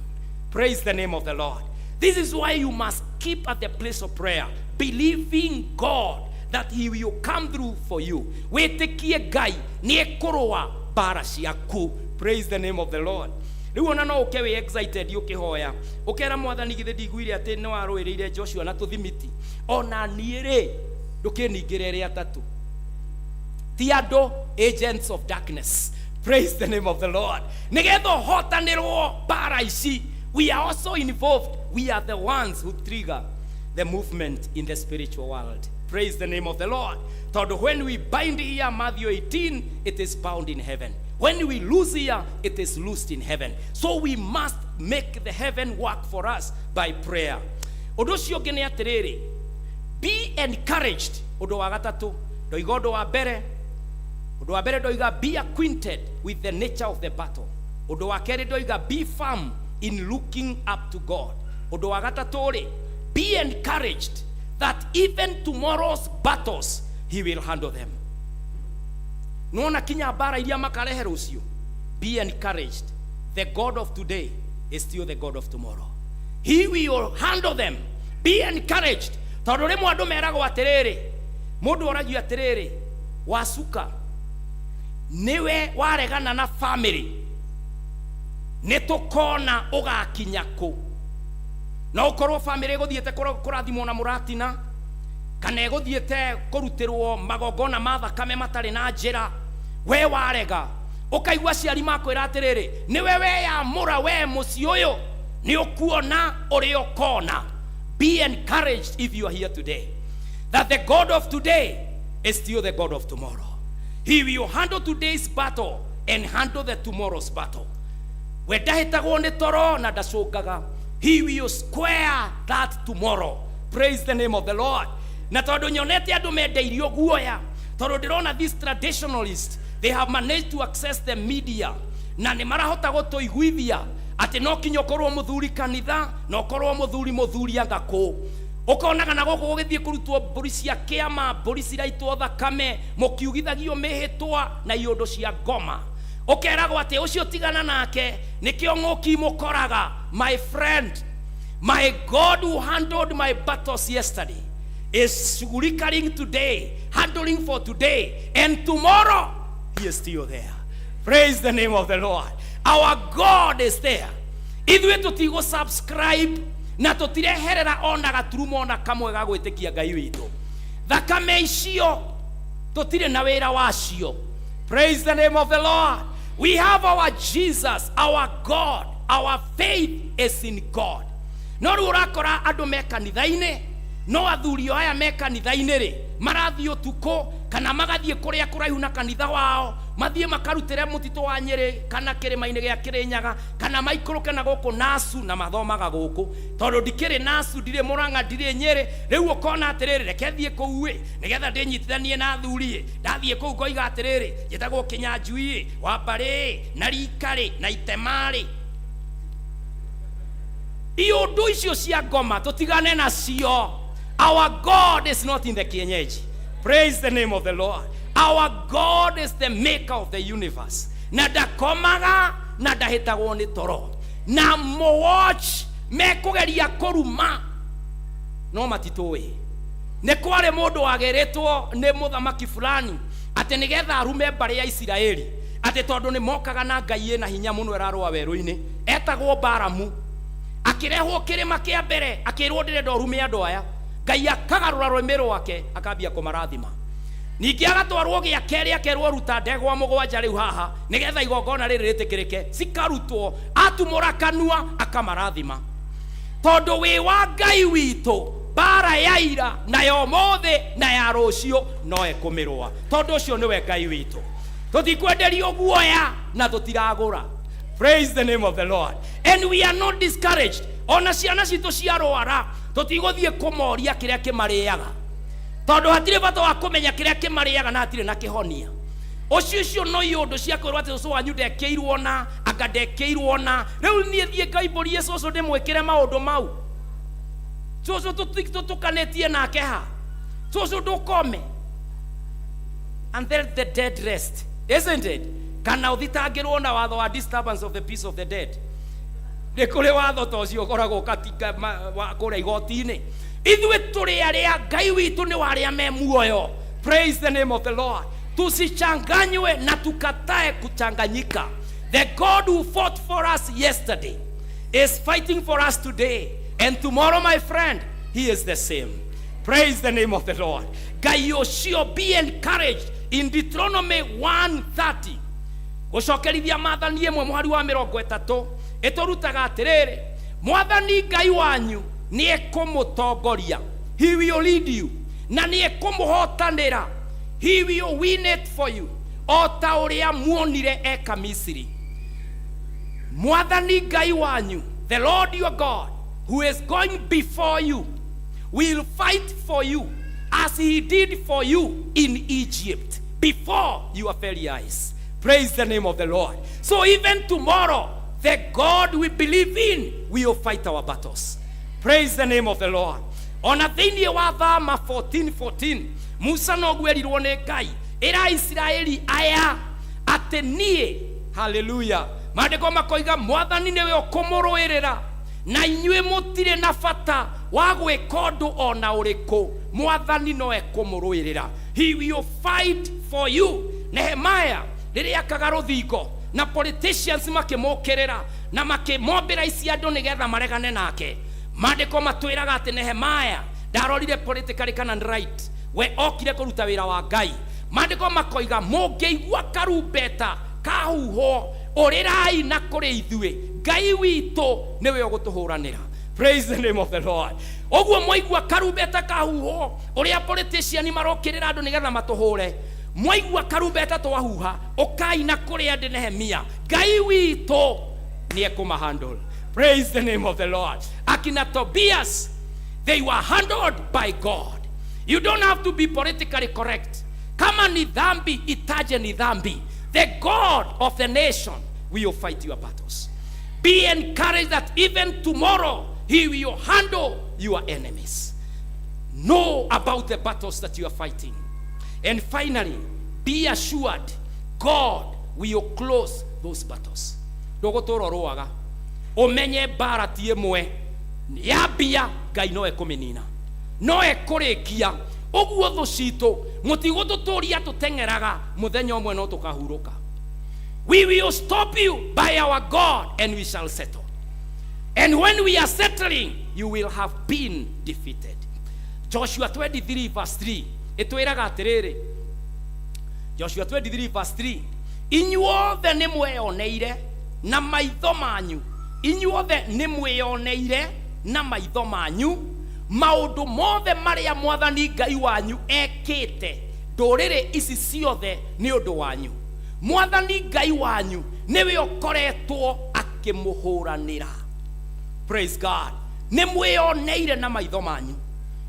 Praise the name of the Lord. This is why you must keep at the place of prayer, believing God that He will come through for you. Wĩtĩkie Ngai nĩ ekũrũa mbara ciaku. Praise the name of the Lord. Rĩu ona no ũke wĩ excited ũkĩhoya, ũkera Mwathani, githĩ ndiguire atĩ nĩ warũĩrĩire Joshua na tũthimiti? Ona niĩ rĩ, ndũkĩningĩre rĩa tatũ ti andũ, agents of darkness. Praise the name of the Lord. Nĩgetha ũhotanĩrwo mbara ici, we are also involved. We are the ones who trigger the movement in the spiritual world. Praise the name of the Lord. Tondũ when we bind here, Matthew 18, it is bound in heaven. When we loose here, it is loosed in heaven. So we must make the heaven work for us by prayer. Ũndũ ũcio ũngĩ nĩ atĩrĩrĩ, be encouraged. Ũndũ wa gatatũ ndoiga, ũndũ wa mbere ndoiga, be acquainted with the nature of the battle. Ũndũ wa kerĩ ndoiga, be firm in looking up to God. Ũndũ wa gatatũ rĩ, be encouraged that even tomorrow's battles, He will handle them. Nĩwona kinya mbara iria makarehe rũciũ, be encouraged, the God of today is still the God of tomorrow. He will handle them. Be encouraged, tondũ rĩmwe andũ meragwo atĩrĩrĩ, mũndũ oragio atĩrĩrĩ, wacuka nĩwe waregana na family, nĩ tũkona ũgakinya kũ. No ũkorwo family ĩgũthiĩte kũrathimwo na mũratina, kana ĩgũthiĩte kũrutĩrwo magongona ma thakame matarĩ na njĩra, we warega, ũkaigua aciari makwĩra atĩrĩrĩ, nĩwe weyamũra, we mũciĩ ũyũ nĩ ũkuona ũrĩa ũkona. Be encouraged if you are here today that the God of today is still the God of tomorrow. He will handle today's battle and handle the tomorrow's battle. We ndahĩtagwo nĩ toro na ndacũngaga. He will square that tomorrow. Praise the name of the Lord. Na tondũ nyonete andũ mendeirio guoya, tondũ ndĩrona these traditionalists, they have managed to access the media, na nĩ marahota gũtũiguithia atĩ no kinya ũkorwo mũthuri kanitha na ũkorwo mũthuri mũthuri anga kũ. Ũkonaga na gũkũ gũgĩthiĩ kũrutwo mbũri cia kĩama, mbũri ciraitwo thakame, mũkiugithagio mĩhĩtwa na iũndũ cia ngoma, ũkeragwo atĩ ũcio tigana nake, nĩkĩo ng'ũki mũkoraga. My friend, my God who handled my battles yesterday is shughuliking today, handling for today and tomorrow. He is still there. Praise the name of the Lord. Our God is there. Ithuĩ tũtigũ subscribe na tũtireherera ona gaturumo ona kamwe ga gwĩtĩkia Ngai witũ. Thakame icio tũtirĩ na wĩra wacio. Praise the name of the Lord. We have our Jesus, our God. Our faith is in God. No rĩu ũrakora andũ me kanitha-inĩ, no athuri o aya me kanitha-inĩ rĩ, marathiĩ ũtukũ kana magathiĩ kũrĩa kũraihu na kanitha wao, mathiĩ makarutĩre mũtitũ wa Nyĩrĩ kana kĩrĩma-inĩ gĩa Kĩrĩnyaga, kana maikũrũke na gũkũ Nasu, na mathomaga gũkũ, tondũ ndikĩrĩ Nasu, ndirĩ Mũrang'a, ndirĩ Nyĩrĩ. Rĩu ũkona atĩrĩrĩ, reke thiĩ kũu ĩ, nĩgetha ndĩnyitithanie na athuri ĩ. Ndathiĩ kũu ngoiga atĩrĩrĩ, njĩtagwo Kĩnyanjui ĩ, wa mbarĩ ĩ, na rika rĩ, na itema rĩ. Iũndũ icio cia ngoma tũtigane nacio. Our God is not in the kienyeji. Praise the name of the Lord. Our God is the maker of the universe, na ndakomaga na ndahĩtagwo nĩ toro. Na mũwatch mekũgeria kũruma no matitũĩ. Nĩ kwarĩ mũndũ wagĩrĩtwo nĩ mũthamaki fulani atĩ nĩgetha arume mbarĩ ya Isiraeli, atĩ tondũ nĩ mokaga na ngai ĩna hinya mũno ĩrarũa werũ-inĩ, etagwo Baramu. Akĩrehwo kĩrĩma kĩa mbere, akĩrwo, "Ndĩrenda ũrume andũ aya." Ngai akagarũra rũrĩmĩ rwake, akambia kũmarathima. Ningĩ agatwarwo gĩa kerĩ, akerwo, "Ruta ndegwa 7 rĩu haha nĩgetha igongona rĩrĩ rĩtĩkĩrĩke." Cikarutwo, atumũra kanua akamarathima. Tondũ wĩ wa Ngai witũ, mbara ya ira na ya ũmũthĩ na ya rũciũ no ekũmĩrũa, tondũ ũcio nĩwe Ngai witũ. Tũtikwenderio guoya na tũtiragũra. Praise the name of the Lord. And we are not discouraged. Ona ciana citũ ciarwara, tũtigũthiĩ kũmoria kĩrĩa kĩmarĩaga, tondũ hatirĩ bata wa kũmenya kĩrĩa kĩmarĩaga na hatirĩ na kĩhonia ũcio. Icio no iũndũ cia kwĩrwo atĩ cũcũ wanyu ndekĩirwo na anga ndekĩirwo na rĩu niĩ thiĩ ngaimbũrie cũcũ ndĩmwĩkĩre maũndũ mau. Cũcũ tũtukanĩtie nake ha? Cũcũ ndũkome and then the dead rest, isn't it? Kana ũthitangĩrwo na watho wa disturbance of the peace of the dead. Nĩ kũrĩ watho ta ũcio ũkoragwo katika kũrĩa igoti-inĩ. Ithuĩ tũrĩ arĩa Ngai witũ nĩ wa arĩa me muoyo. Praise the name of the Lord. Tusichanganywe na tukatae kuchanganyika. The God who fought for us yesterday is fighting for us today and tomorrow. My friend, he is the same. Praise the name of the Lord. Ngai ũcio, be encouraged. In Deuteronomy 1:30, gũcokerithia maathani 1 mũhari wa 30, ĩtũrutaga atĩrĩrĩ, "Mwathani Ngai wanyu nĩ ekũmũtongoria." He will lead you. "Na nĩ ekũmũhotanĩra." He will win it for you, o ta ũrĩa muonire eka Misiri. "Mwathani Ngai wanyu," the Lord your God who is going before you, "will fight for you as he did for you in Egypt before your very eyes." Praise the name of the Lord. So even tomorrow, the God we believe in will fight our battles. Praise the name of the Lord. Ona thĩinĩ wa Thama 14:14, Musa no gwerirwo nĩ Ngai, "Ĩra Isiraeli aya atĩ niĩ," haleluya, maandĩko makoiga, "Mwathani nĩwe ũkũmũrũĩrĩra na inyuĩ mũtirĩ na bata wa gwĩka ũndũ ona ũrĩkũ. Mwathani no ekũmũrũĩrĩra." He will fight for you. Nehemaya rĩrĩa akaga rũthingo na politicians makĩmũkĩrĩra na makĩmombĩra ici andũ nĩgetha maregane nake, maandĩko matwĩraga atĩ Nehemaya ndarorire politically kana right, we okire kũruta wĩra wa Ngai. Maandĩko makoiga, "Mũngĩigua karumbeta kahuhwo, ũrĩrai na kũrĩ ithuĩ. Ngai witũ nĩwe ũgũtũhũranĩra." Praise the name of the Lord. Ũguo mwaigua karumbeta kahuhwo, ũrĩa politician marokĩrĩra andũ nĩgetha matũhũre, mwaigua karumbeta twahuha, ũkai na kũrĩa ndĩ Nehemia. Ngai witũ Nĩ ekũmahandle. Praise the name of the Lord. Akina Tobias, they were handled by God. You don't have to be politically correct. Kama ni dhambi, itaje ni dhambi. The God of the nation will fight your battles. Be encouraged that even tomorrow he will handle your enemies. Know about the battles that you are fighting. And finally, be assured God will close those battles. Ndũgũtũra ũrũaga, ũmenye mbara ti ĩmwe yambia, Ngai no ekũmĩnina, no ekũrĩkia ũguo. Thũ citũ mũtigũtũtũria, tũteng'eraga mũthenya ũmwe no tũkahurũka. We will stop you by our God and we shall settle. And when we are settling, you will have been defeated. Joshua 23 verse 3 ĩtwĩraga atĩrĩrĩ, Joshua 23 verse 3, inyuothe nĩ mweyoneire na maitho manyu, inyuothe nĩ mwĩyoneire na maitho manyu maũndũ mothe marĩa Mwathani Ngai wanyu ekĩte ndũrĩrĩ ici ciothe nĩ ũndũ wanyu. Mwathani Ngai wanyu nĩwe ũkoretwo akĩmũhũranĩra. Praise God. Nĩ mwĩyoneire na maitho manyu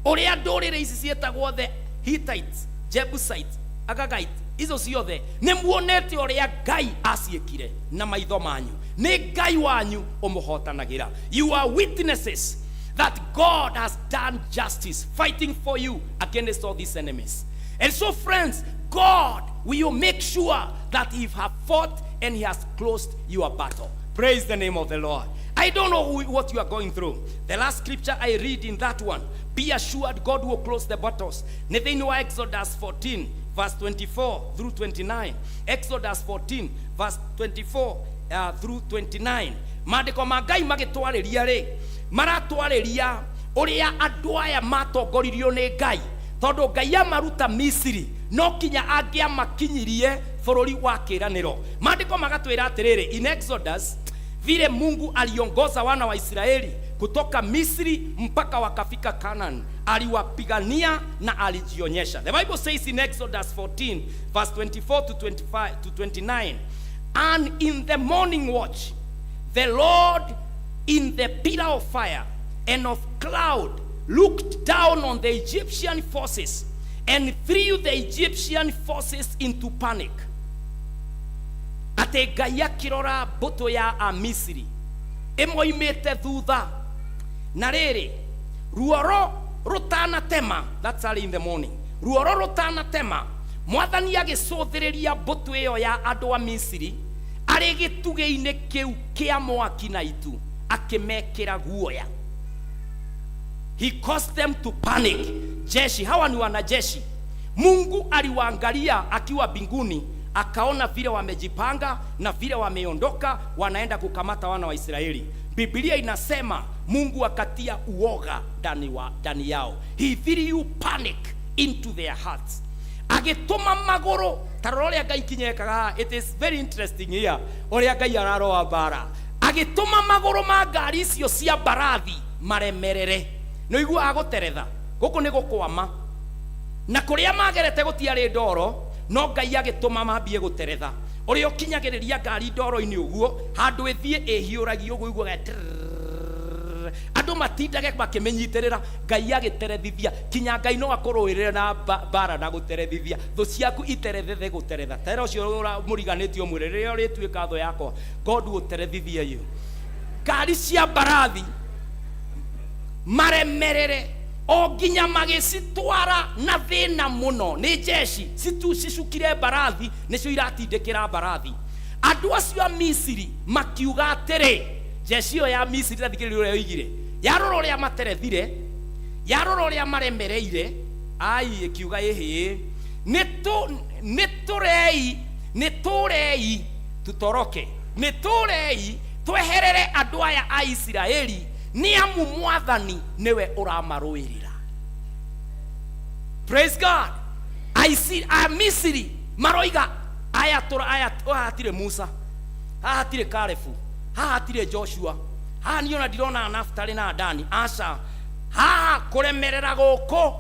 ũrĩa ndũrĩrĩ ici ciĩtagwo the Hittites, Jebusites, Agagite, icio ciothe nĩ muonete ũrĩa Ngai aciĩkire na maitho manyu. Nĩ Ngai wanyu ũmũhotanagĩra. You are witnesses that God has done justice, fighting for you against all these enemies. And so, friends, God will make sure that he have fought and he has closed your battle. Praise the name of the Lord. I don't know what you are going through. The last scripture I read in that one, be assured God will close the battles. Nĩ thĩinĩ wa Exodus 14, verse 24 through 29. Exodus 14, verse 24 through 29. Maandĩko ma Ngai magĩtwarĩria rĩ, maratwarĩria ũrĩa andũ aya matongoririo nĩ Ngai, tondũ Ngai amaruta Misiri no kinya angĩamakinyirie bũrũri wa kĩĩranĩro. Maandĩko magatwĩra atĩrĩrĩ, in Exodus, vile Mungu aliongoza wana wa Israeli kutoka Misri mpaka wakafika Canaan, aliwapigania na alijionyesha. The Bible says in Exodus 14 verse 24 to 25 to 29, "And in the morning watch, the Lord in the pillar of fire and of cloud looked down on the Egyptian forces and threw the Egyptian forces into panic." Atĩ Ngai akĩrora mbũtũ ya Amisiri ĩmoimĩte thutha, na rĩrĩ, ruoro rũtanatema, that's early in the morning, ruoro rũtanatema, Mwathani agĩcũthĩrĩria mbũtũ ĩyo ya andũ a Misiri arĩ gĩtugĩ-inĩ kĩu kĩa mwaki na itu, akĩmekĩra guoya. He caused them to panic. Jeshi hawa ni wanajeshi. Mungu aliwaangalia akiwa mbinguni, akaona vile wamejipanga na vile wameondoka wanaenda kukamata wana wa Israeli. Biblia inasema Mungu akatia uoga ndani yao. He threw panic into their hearts, agĩtũma magũrũ. Ta rora ũrĩa Ngai kinyekaga haha. It is very interesting here ũrĩa Ngai araroa mbara. Agĩtũma magũrũ ma ngari icio cia mbarathi maremerere. Nĩ ũiguaga gũteretha gũkũ nĩ gũkwama, na kũrĩa magerete gũtiarĩ ndoro, no Ngai agĩtũma mambie gũteretha. Ũrĩa ũkinyagĩrĩria ngari ndoro-inĩ ũguo, handũ ĩthiĩ ĩhiũragio ũguo, iguaga trrrr. Andũ matindage makĩmĩnyitĩrĩra. Ngai agĩterethithia. Kinya Ngai no akũrũĩrĩre na mbara na gũterethithia thũ ciaku iterethethe gũteretha. Tera ũcio mũriganĩtio, mwĩre rĩrĩa ũrĩtuĩka thũ yakwa, God gũterethithia you ngari cia mbarathi maremerere o nginya magĩcitwara na thĩna mũno. Nĩ jeshi citu cicukire mbarathi, nĩcio iratindĩkĩra mbarathi. Andũ acio a Misiri makiuga atĩrĩ, jeshi ĩyo ya Misiri, tathikĩrĩria ũrĩa yoigire, yarora ũrĩa materethire, yarora ũrĩa maremereire, ai, ĩkiuga, "Ĩhĩ, nĩ tũrei, nĩ tũrei tutoroke, nĩ tũrei tweherere andũ aya a Isiraeli, nĩ amu Mwathani nĩwe ũramarũĩrĩra." Praise God. A Misiri maroiga, aya tũra aya, haha hatirĩ Musa, haha hatirĩ Kalebu, haha hatirĩ Joshua, haha niĩ ona ndirona Naftali na Dani, aca, haha kũremerera gũkũ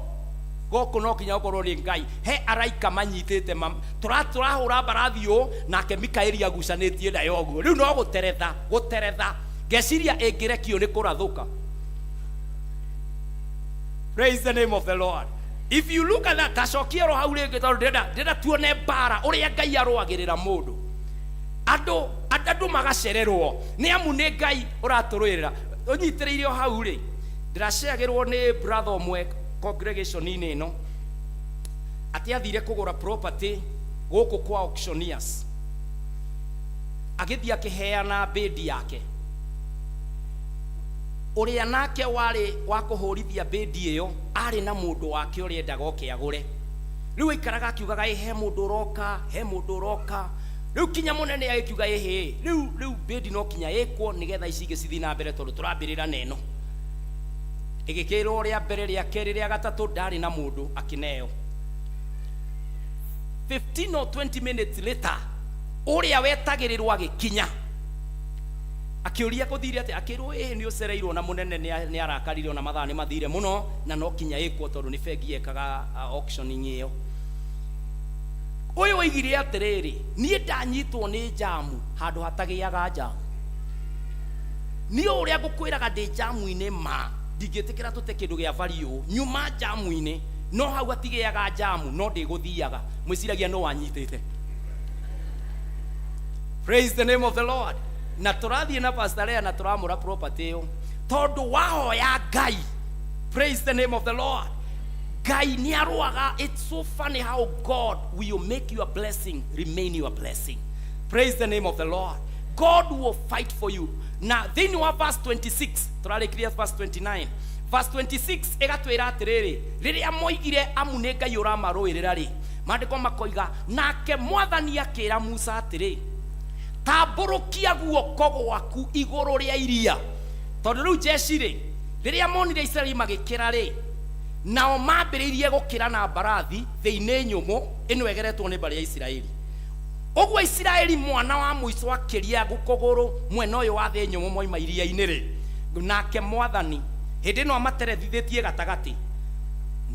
Gũkũ no kinya gũkorwo nĩ Ngai. He araika manyitĩte tũrahũra mbarathi ũũ, nake Mikaeli agucanĩtie nayo ũguo. Rĩu no gũteretha, gũteretha. Ngeciria ĩngĩrekio nĩ kũrathũka. Praise the name of the Lord. If you look at that, tacokia oro hau rĩngĩ tondũ ndĩrenda tuone mbara ũrĩa Ngai arũagĩrĩra mũndũ. Andũ magacererwo nĩ amu nĩ Ngai ũratũrũĩrĩra. Ũnyitĩrĩire o hau rĩ, ndĩraceagĩrwo nĩ brother ũmwe congregation-inĩ ĩno atĩ athire kũgũra property gũkũ kwa auctioneers, agĩthiĩ akĩheana bid yake. Ũrĩa nake warĩ wa kũhũrithia bid ĩyo arĩ na mũndũ wake ũrĩa endaga oke agũre. Rĩu aikaraga akiugaga, ĩ he mũndũ ũroka, he mũndũ ũroka. Rĩu kinya mũnene agĩkiuga, ĩhĩ, rĩu bid no kinya ĩkwo nĩgetha ici ingĩ cithiĩ na mbere tondũ tũrambĩrĩra na ĩno. Ĩgĩkĩrwo rĩa mbere, rĩa kerĩ, rĩa gatatũ, ndarĩ na mũndũ akĩneo. 15 or 20 minutes later, ũrĩa wetagĩrĩrwo agĩkinya. Akĩũria gũthire atĩa, akĩrwo ĩĩ nĩ ũcereirwo na mũnene nĩ arakarire ona mathaa nĩ mathire mũno na no kinya ĩkwo tondũ nĩ bengi yekaga auctioning ĩyo. Ũyũ oigire atĩrĩrĩ, niĩ ndanyitwo nĩ njamu handũ hatagĩaga njamu. Niĩ ũrĩa ngũkwĩraga ndĩ njamu-inĩ ma, ndingĩtĩkĩra tũte kĩndũ gĩa value, nyuma njamu-inĩ, no hau hatigĩaga njamu, no ndĩgũthiaga. Mwĩciragia nũ wanyitĩte? Praise the name of the Lord. Na tũrathiĩ na Pastor Lea na tũramũra property ĩyo tondũ wahoya Ngai. Praise the name of the Lord. Ngai nĩ arũaga. It's so funny how God will make your blessing remain your blessing. Praise the name of the Lord. God will fight for you. Na thĩinĩ wa verse 26, tũrarĩkirie verse 29. Verse 26 ĩgatwĩra atĩrĩrĩ, rĩrĩa moigire amu nĩ Ngai ũramarũĩrĩra rĩ, maandĩko makoiga, nake Mwathani akĩra Musa atĩrĩ, tambũrũkia guoko gwaku igũrũ rĩa iria. Tondũ rĩu jeshi rĩ, rĩrĩa monire Isiraeli magĩkĩra rĩ, nao mambĩrĩirie gũkĩra na mbarathi thĩ-inĩ nyũmũ ĩno ĩgeretwo nĩ mbarĩ ya Isiraeli. Ũguo Isiraeli mwana wa mũico akĩria kũgũrũ mwena ũyũ wa thĩ nyũmũ moima iria-inĩ rĩ, nake Mwathani hĩndĩ ĩno amaterethithĩtie gatagatĩ,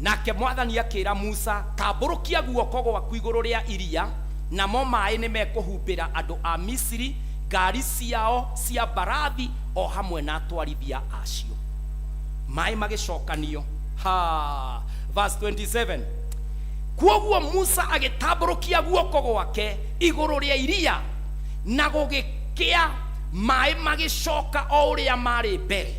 nake Mwathani akĩra Musa, tambũrũkia guoko gwaku igũrũ rĩa iria, namo maĩ nĩ mekũhumbĩra andũ a Misiri, ngari ciao cia mbarathi o hamwe na atwarithia acio. Maĩ magĩcokanio. Ha! Verse 27. Kwoguo Musa agĩtambũrũkia guoko gwake igũrũ rĩa iria, na gũgĩkĩa, maĩ magĩcoka o ũrĩa marĩ mbere.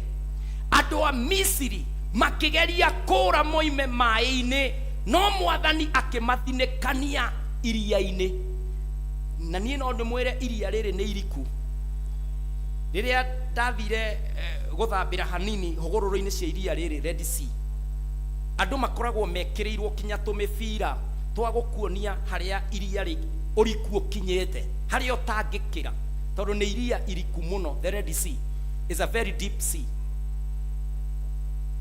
Andũ a Misiri makĩgeria kũũra moime maĩ-inĩ, no Mwathani akĩmathinĩkania iria-inĩ. Na niĩ no ndĩmwĩre iria rĩrĩ nĩ iriku. Rĩrĩa ndathire gũthambĩra hanini hũgũrũrũ-inĩ cia iria rĩrĩ Red Sea, andũ makoragwo mekĩrĩirwo kinya tũmĩbira twa gũkuonia harĩa iria rĩ ũriku ũkinyĩte, harĩa ũtangĩkĩra, tondũ nĩ iria iriku mũno. The Red Sea is a very deep sea.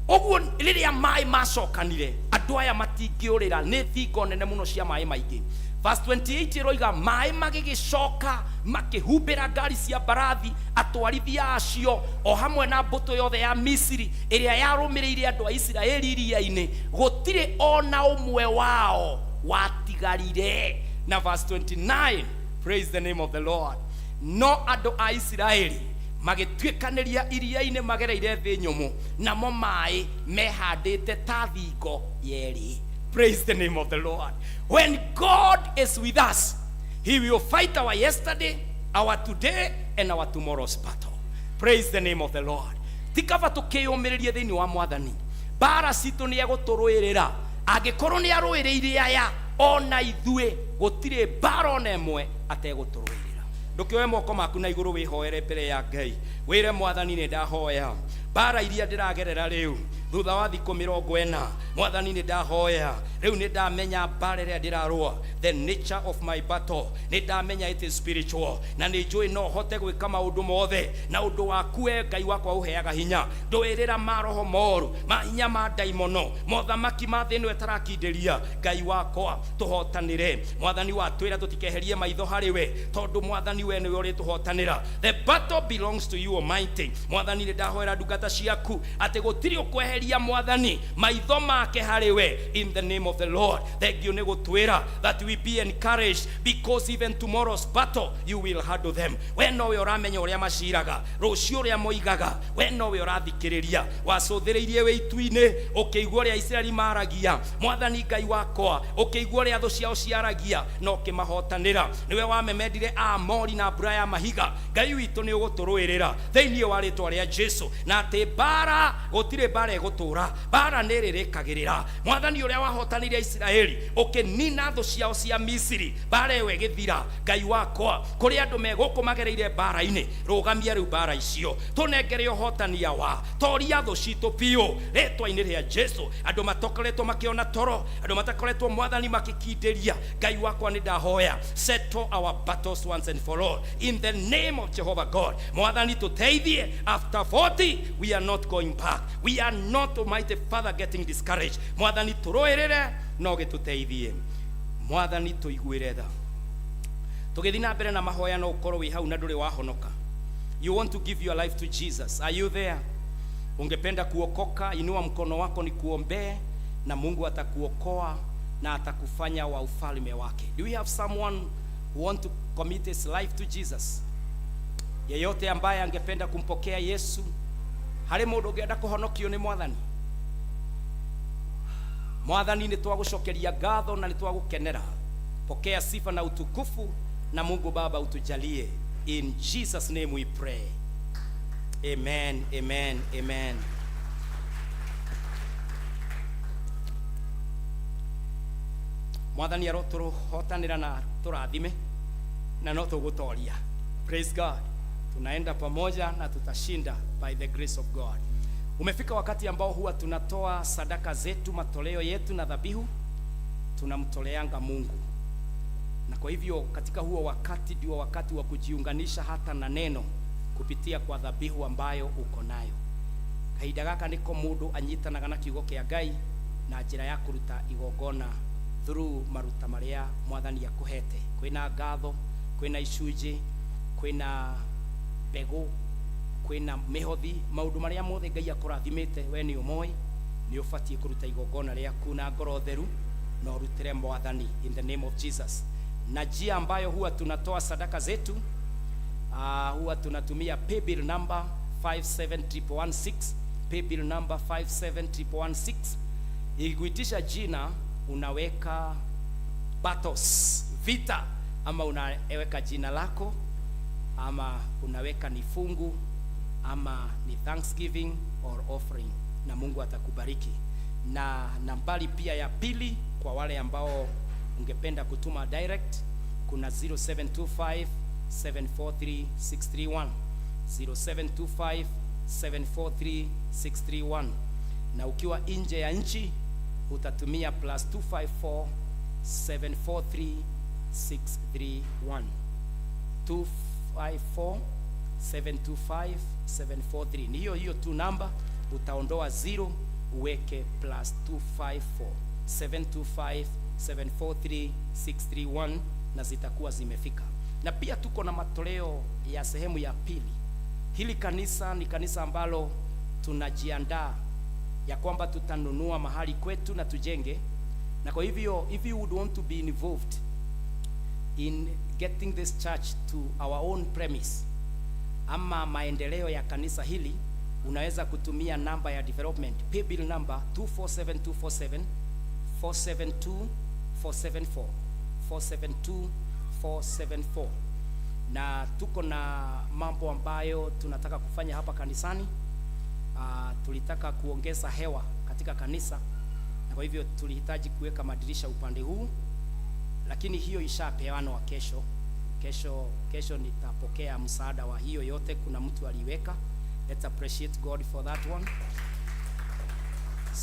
Ũguo rĩrĩa maĩ macokanire, andũ aya matingĩũrĩra, nĩ thingo nene mũno cia maĩ maingĩ. Verse 28 ĩroiga, maĩ magĩgĩcoka makĩhumbĩra ngari cia mbarathi, atwarithia acio o hamwe na mbũtũ yothe ya Misiri ĩrĩa yarũmĩrĩire andũ a Isiraeli iria-inĩ, gũtirĩ o na ũmwe wao watigarire. Na verse 29, praise the name of the Lord. No andũ a Isiraeli magĩtuĩkanĩria iria-inĩ magereire thĩ nyũmũ, namo maĩ mehandĩte ta thingo yerĩ. Praise the name of the Lord. When God is with us, he will fight our yesterday, our today, and our tomorrow's battle. Praise the name of the Lord. Ti kaba tũkĩyũmĩrĩrie thĩinĩ wa Mwathani. Mbara citũ nĩ egũtũrũĩrĩra. Angĩkorwo nĩ arũĩrĩire aya, ona ithuĩ gũtirĩ mbara ona ĩmwe ategũtũrũĩrĩra. Ndũkĩoe moko maku na igũrũ wĩhoere mbere ya Ngai. Wĩre Mwathani nĩ ndahoya. Mbara iria ndĩragerera rĩu, thutha wa thikũ mĩrongo ĩna, Mwathani nĩ ndahoya. Rĩu nĩ ndamenya mbara ĩrĩa ndĩrarũa, the nature of my battle. Nĩ ndamenya it is spiritual. Na nĩ njũĩ no hote gwĩka maũndũ mothe na ũndũ waku we Ngai wakwa ũheaga hinya. Ndũĩrĩra maroho moru, mahinya ma ndaimono, mothamaki ma thĩ ĩno ĩtarakindĩria. Ngai wakwa tũhotanĩre. Mwathani watwĩra tũtikeherie maitho harĩ we, tondũ Mwathani we nĩwe ũrĩtũhotanĩra. The battle belongs to you Almighty. Mwathani nĩ ndahoera ndungata ciaku atĩ gũtirĩ ũkweheria Arerekeria Mwathani maitho make harĩ we. In the name of the Lord, thank you nĩ gũtwĩra that we be encouraged, because even tomorrow's battle you will handle them. We nowe ũramenya ũrĩa maciraga rũciũ, ũrĩa moigaga, we nowe ũrathikĩrĩria. Wacũthĩrĩirie wĩ itu-inĩ, ũkĩigua ũrĩa Isiraeli maragia, Mwathani Ngai wakwa, ũkĩigua ũrĩa thũ ciao ciaragia na ũkĩmahotanĩra. Nĩwe wamemendire Aamori na mbura ya mahiga. Ngai witũ, nĩ ũgũtũrũĩrĩra thĩinĩ wa rĩtwa rĩa Jesu, na atĩ mbara, gũtirĩ mbara ĩgũtũra, mbara nĩ ĩrĩrĩkagĩrĩra. Mwathani, ũrĩa wahotanĩire Isiraeli, ũkĩnina thũ ciao cia Misiri, mbara ĩyo ĩgĩthira. Ngai wakwa, kũrĩ andũ me gũkũ magereire mbara-inĩ, rũgamia rĩu mbara icio, tũnengere ũhotania wa toria thũ citũ biũ rĩtwa-inĩ rĩa Jesu. Andũ matakoretwo makĩona toro, andũ matakoretwo, Mwathani, makĩkindĩria, Ngai wakwa, nĩ ndahoya, settle our battles once and for all in the name of Jehovah God. Mwathani, tũteithie. After 40 we are not going back. We are not, Almighty Father, getting discouraged. Mwathani, tũrũĩrĩre no gĩtũteithie. Mwathani, tũiguĩre tha. Tũgĩthiĩ na mbere na mahoya, no ũkorwo wĩ hau na ndũrĩ wahonoka. You want to give your life to Jesus. Are you there? Ungependa kuokoka? Inua mkono wako nikuombee, na Mungu atakuokoa na atakufanya wa ufalme wake. Do we have someone who want to commit his life to Jesus? Yeyote ambaye angependa kumpokea Yesu? Harĩ mũndũ ũngĩenda kũhonokio nĩ Mwathani? Mwathani, nĩ twagũcokeria ngatho na nĩ twagũkenera. Pokea sifa na utukufu, na Mungu Baba utujalie. In Jesus' name we pray. Amen, amen, amen. Mwathani arotũhotanĩra na tũrathime na no tũgũtoria. Praise God. Tunaenda pamoja na tutashinda by the grace of God. Umefika wakati ambao huwa tunatoa sadaka zetu, matoleo yetu na dhabihu tunamtoleanga Mungu. Na kwa hivyo katika huo wakati ndio wakati wa kujiunganisha hata na neno kupitia kwa dhabihu ambayo uko nayo. Kahinda gaka niko mundu anyitanaga na kiugo kia Ngai na njĩra ya kũruta igongona through maruta marĩa Mwathani akũhete. Kwĩna ngatho, kwĩna icunjĩ, kwĩna mbegũ, kwĩna mĩhothi, maũndũ marĩa mothe Ngai akũrathimĩte, we nĩ ũmoĩ. Nĩ ũbatiĩ kũruta igongona rĩaku na ngoro theru na ũrutĩre Mwathani in the name of Jesus. Na njia ambayo huwa tunatoa sadaka zetu, huwa tunatumia paybill number 57116, paybill number 57116. Ikikuitisha jina, unaweka battles, vita, ama unaweka jina lako, ama unaweka ni fungu, ama ni thanksgiving or offering, na Mungu atakubariki. Na nambari pia ya pili, kwa wale ambao ungependa kutuma direct, kuna 0725 743 631, 0725 743 631, na ukiwa nje ya nchi utatumia +254 743 631, 254 725 743. Ni hiyo hiyo tu namba, utaondoa 0 uweke +254 725 743 631 na zitakuwa zimefika. Na pia tuko na matoleo ya sehemu ya pili. Hili kanisa ni kanisa ambalo tunajiandaa ya kwamba tutanunua mahali kwetu na tujenge, na kwa hivyo if you would want to be involved in getting this church to our own premise ama maendeleo ya kanisa hili, unaweza kutumia namba ya development, paybill number 247247, 472 474, 472 474. Na tuko na mambo ambayo tunataka kufanya hapa kanisani. Tulitaka kuongeza hewa katika kanisa, na kwa hivyo tulihitaji kuweka madirisha upande huu, lakini hiyo ishapeanwa kesho. Kesho, kesho nitapokea msaada wa hiyo yote. Kuna mtu aliweka. Let's appreciate God for that one.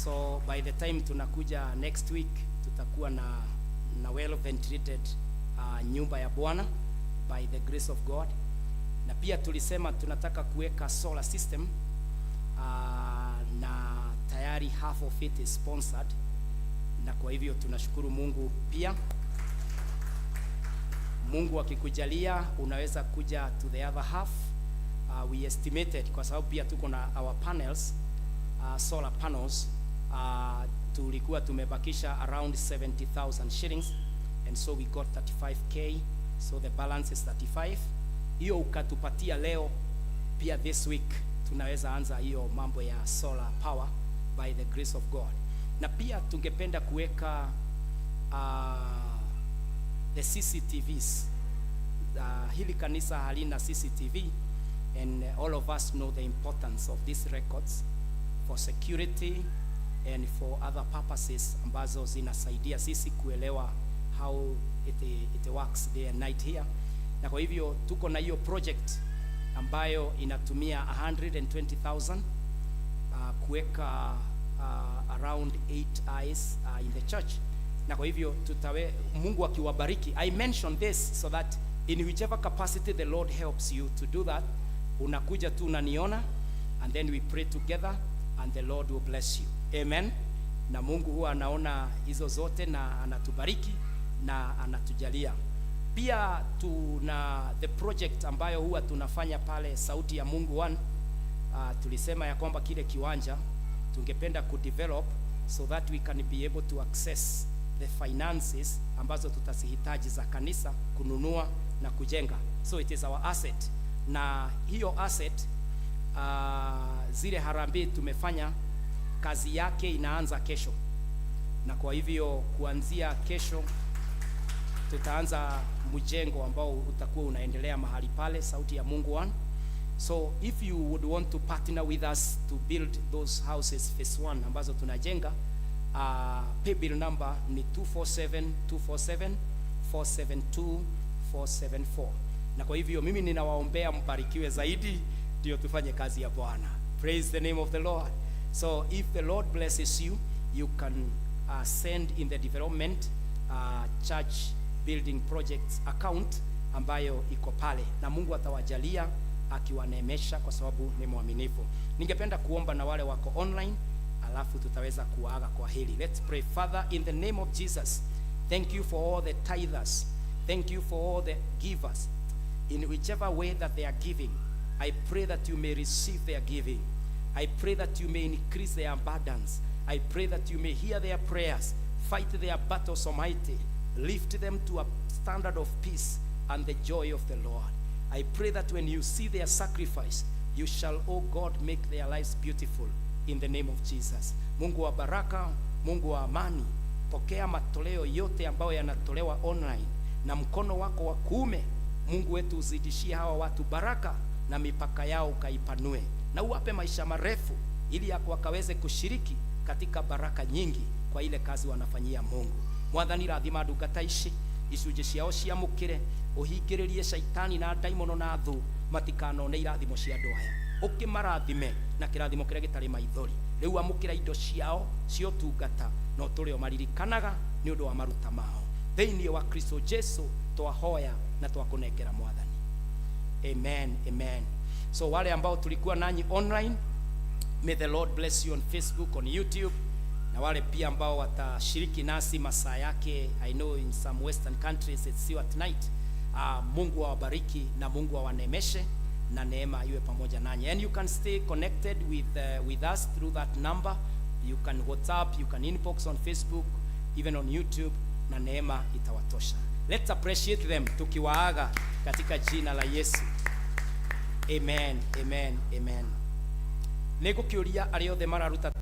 So by the time tunakuja next week, tutakuwa na well ventilated nyumba ya Bwana by the grace of God. Na pia tulisema tunataka kuweka solar system, na tayari half of it is sponsored, na kwa hivyo tunashukuru Mungu pia. Mungu akikujalia unaweza kuja to the other half. We estimated, kwa sababu pia tuko na our panels. solar panels. Tulikuwa tumebakisha around 70,000 shillings, and so we got 35K, so the balance is 35. Hiyo ukatupatia leo pia, this week tunaweza anza hiyo mambo ya solar power by the grace of God. Na pia tungependa kuweka the CCTVs. Hili kanisa halina CCTV, and all of us know the importance of these records for security and for other purposes ambazo zinasaidia sisi kuelewa how it works day and night here. Na kwa hivyo tuko na hiyo project ambayo inatumia 120,000 kuweka around 8 eyes in the church. Na kwa hivyo Mungu akiwabariki, I mention this so that in whichever capacity the Lord helps you to do that, unakuja tu unaniona, and then we pray together and the Lord will bless you. Amen. Na Mungu huwa anaona hizo zote na anatubariki na anatujalia. Pia tuna the project ambayo huwa tunafanya pale Sauti ya Mungu One. Tulisema ya kwamba kile kiwanja tungependa kudevelop so that we can be able to access the finances ambazo tutazihitaji za kanisa kununua na kujenga. So it is our asset, na hiyo asset, zile harambee tumefanya, kazi yake inaanza kesho, na kwa hivyo kuanzia kesho tutaanza mjengo ambao utakuwa unaendelea mahali pale Sauti ya Mungu One. So if you would want to partner with us to build those houses, phase 1 ambazo tunajenga, paybill number ni 247 247 472 474. Na kwa hivyo mimi ninawaombea mbarikiwe zaidi, ndio tufanye kazi ya Bwana. Praise the name of the Lord. So if the Lord blesses you, you can send in the development church building projects account ambayo iko pale, na Mungu atawajalia akiwaneemesha kwa sababu ni mwaminifu. Ningependa kuomba na wale wako online, alafu tutaweza kuaga kwa hili. Let's pray. Father, in the name of Jesus, thank you for all the tithers. Thank you for all the givers. In whichever way that they are giving, I pray that you may receive their giving. I pray that you may increase their abundance. I pray that you may hear their prayers, fight their battles, Almighty, lift them to a standard of peace and the joy of the Lord. I pray that when you see their sacrifice, you shall, oh God, make their lives beautiful in the name of Jesus. Mungu wa baraka, Mungu wa amani, pokea matoleo yote ambayo yanatolewa online, na mkono wako wa kuume, Mungu wetu, uzidishie hawa watu baraka na mipaka yao ukaipanue, na uwape maisha marefu ili wakaweze kushiriki katika baraka nyingi kwa ile kazi wanafanyia Mungu. Mwathani, rathima ndungata ici, icunjĩ ciao ciamũkĩre, ũhingĩrĩrie caitani na ndaimono na thũ matikanone irathimo cia andũ aya, ũkĩmarathime na kĩrathimo kĩrĩa gĩtarĩ maithori. Rĩu amũkĩra indo ciao cia ũtungata na ũtũre ũmaririkanaga nĩ ũndũ wa maruta mao. Thĩinĩ wa Kristo Jesu twahoya na twakũnengera, Mwathani. Amen, amen. So wale ambao tulikuwa nanyi online, may the Lord bless you on Facebook, on YouTube, na wale pia ambao watashiriki nasi masaa yake, I know in some western countries it's still at night. Mungu awabariki na Mungu awaneemeshe na neema iwe pamoja nanyi. And you can stay connected with us through that number. You can WhatsApp, you can inbox on Facebook, even on YouTube, na neema itawatosha. Let's appreciate them tukiwaaga katika jina la Yesu. Amen, amen, amen. Nĩ ngũkĩũria arĩa othe mararuta.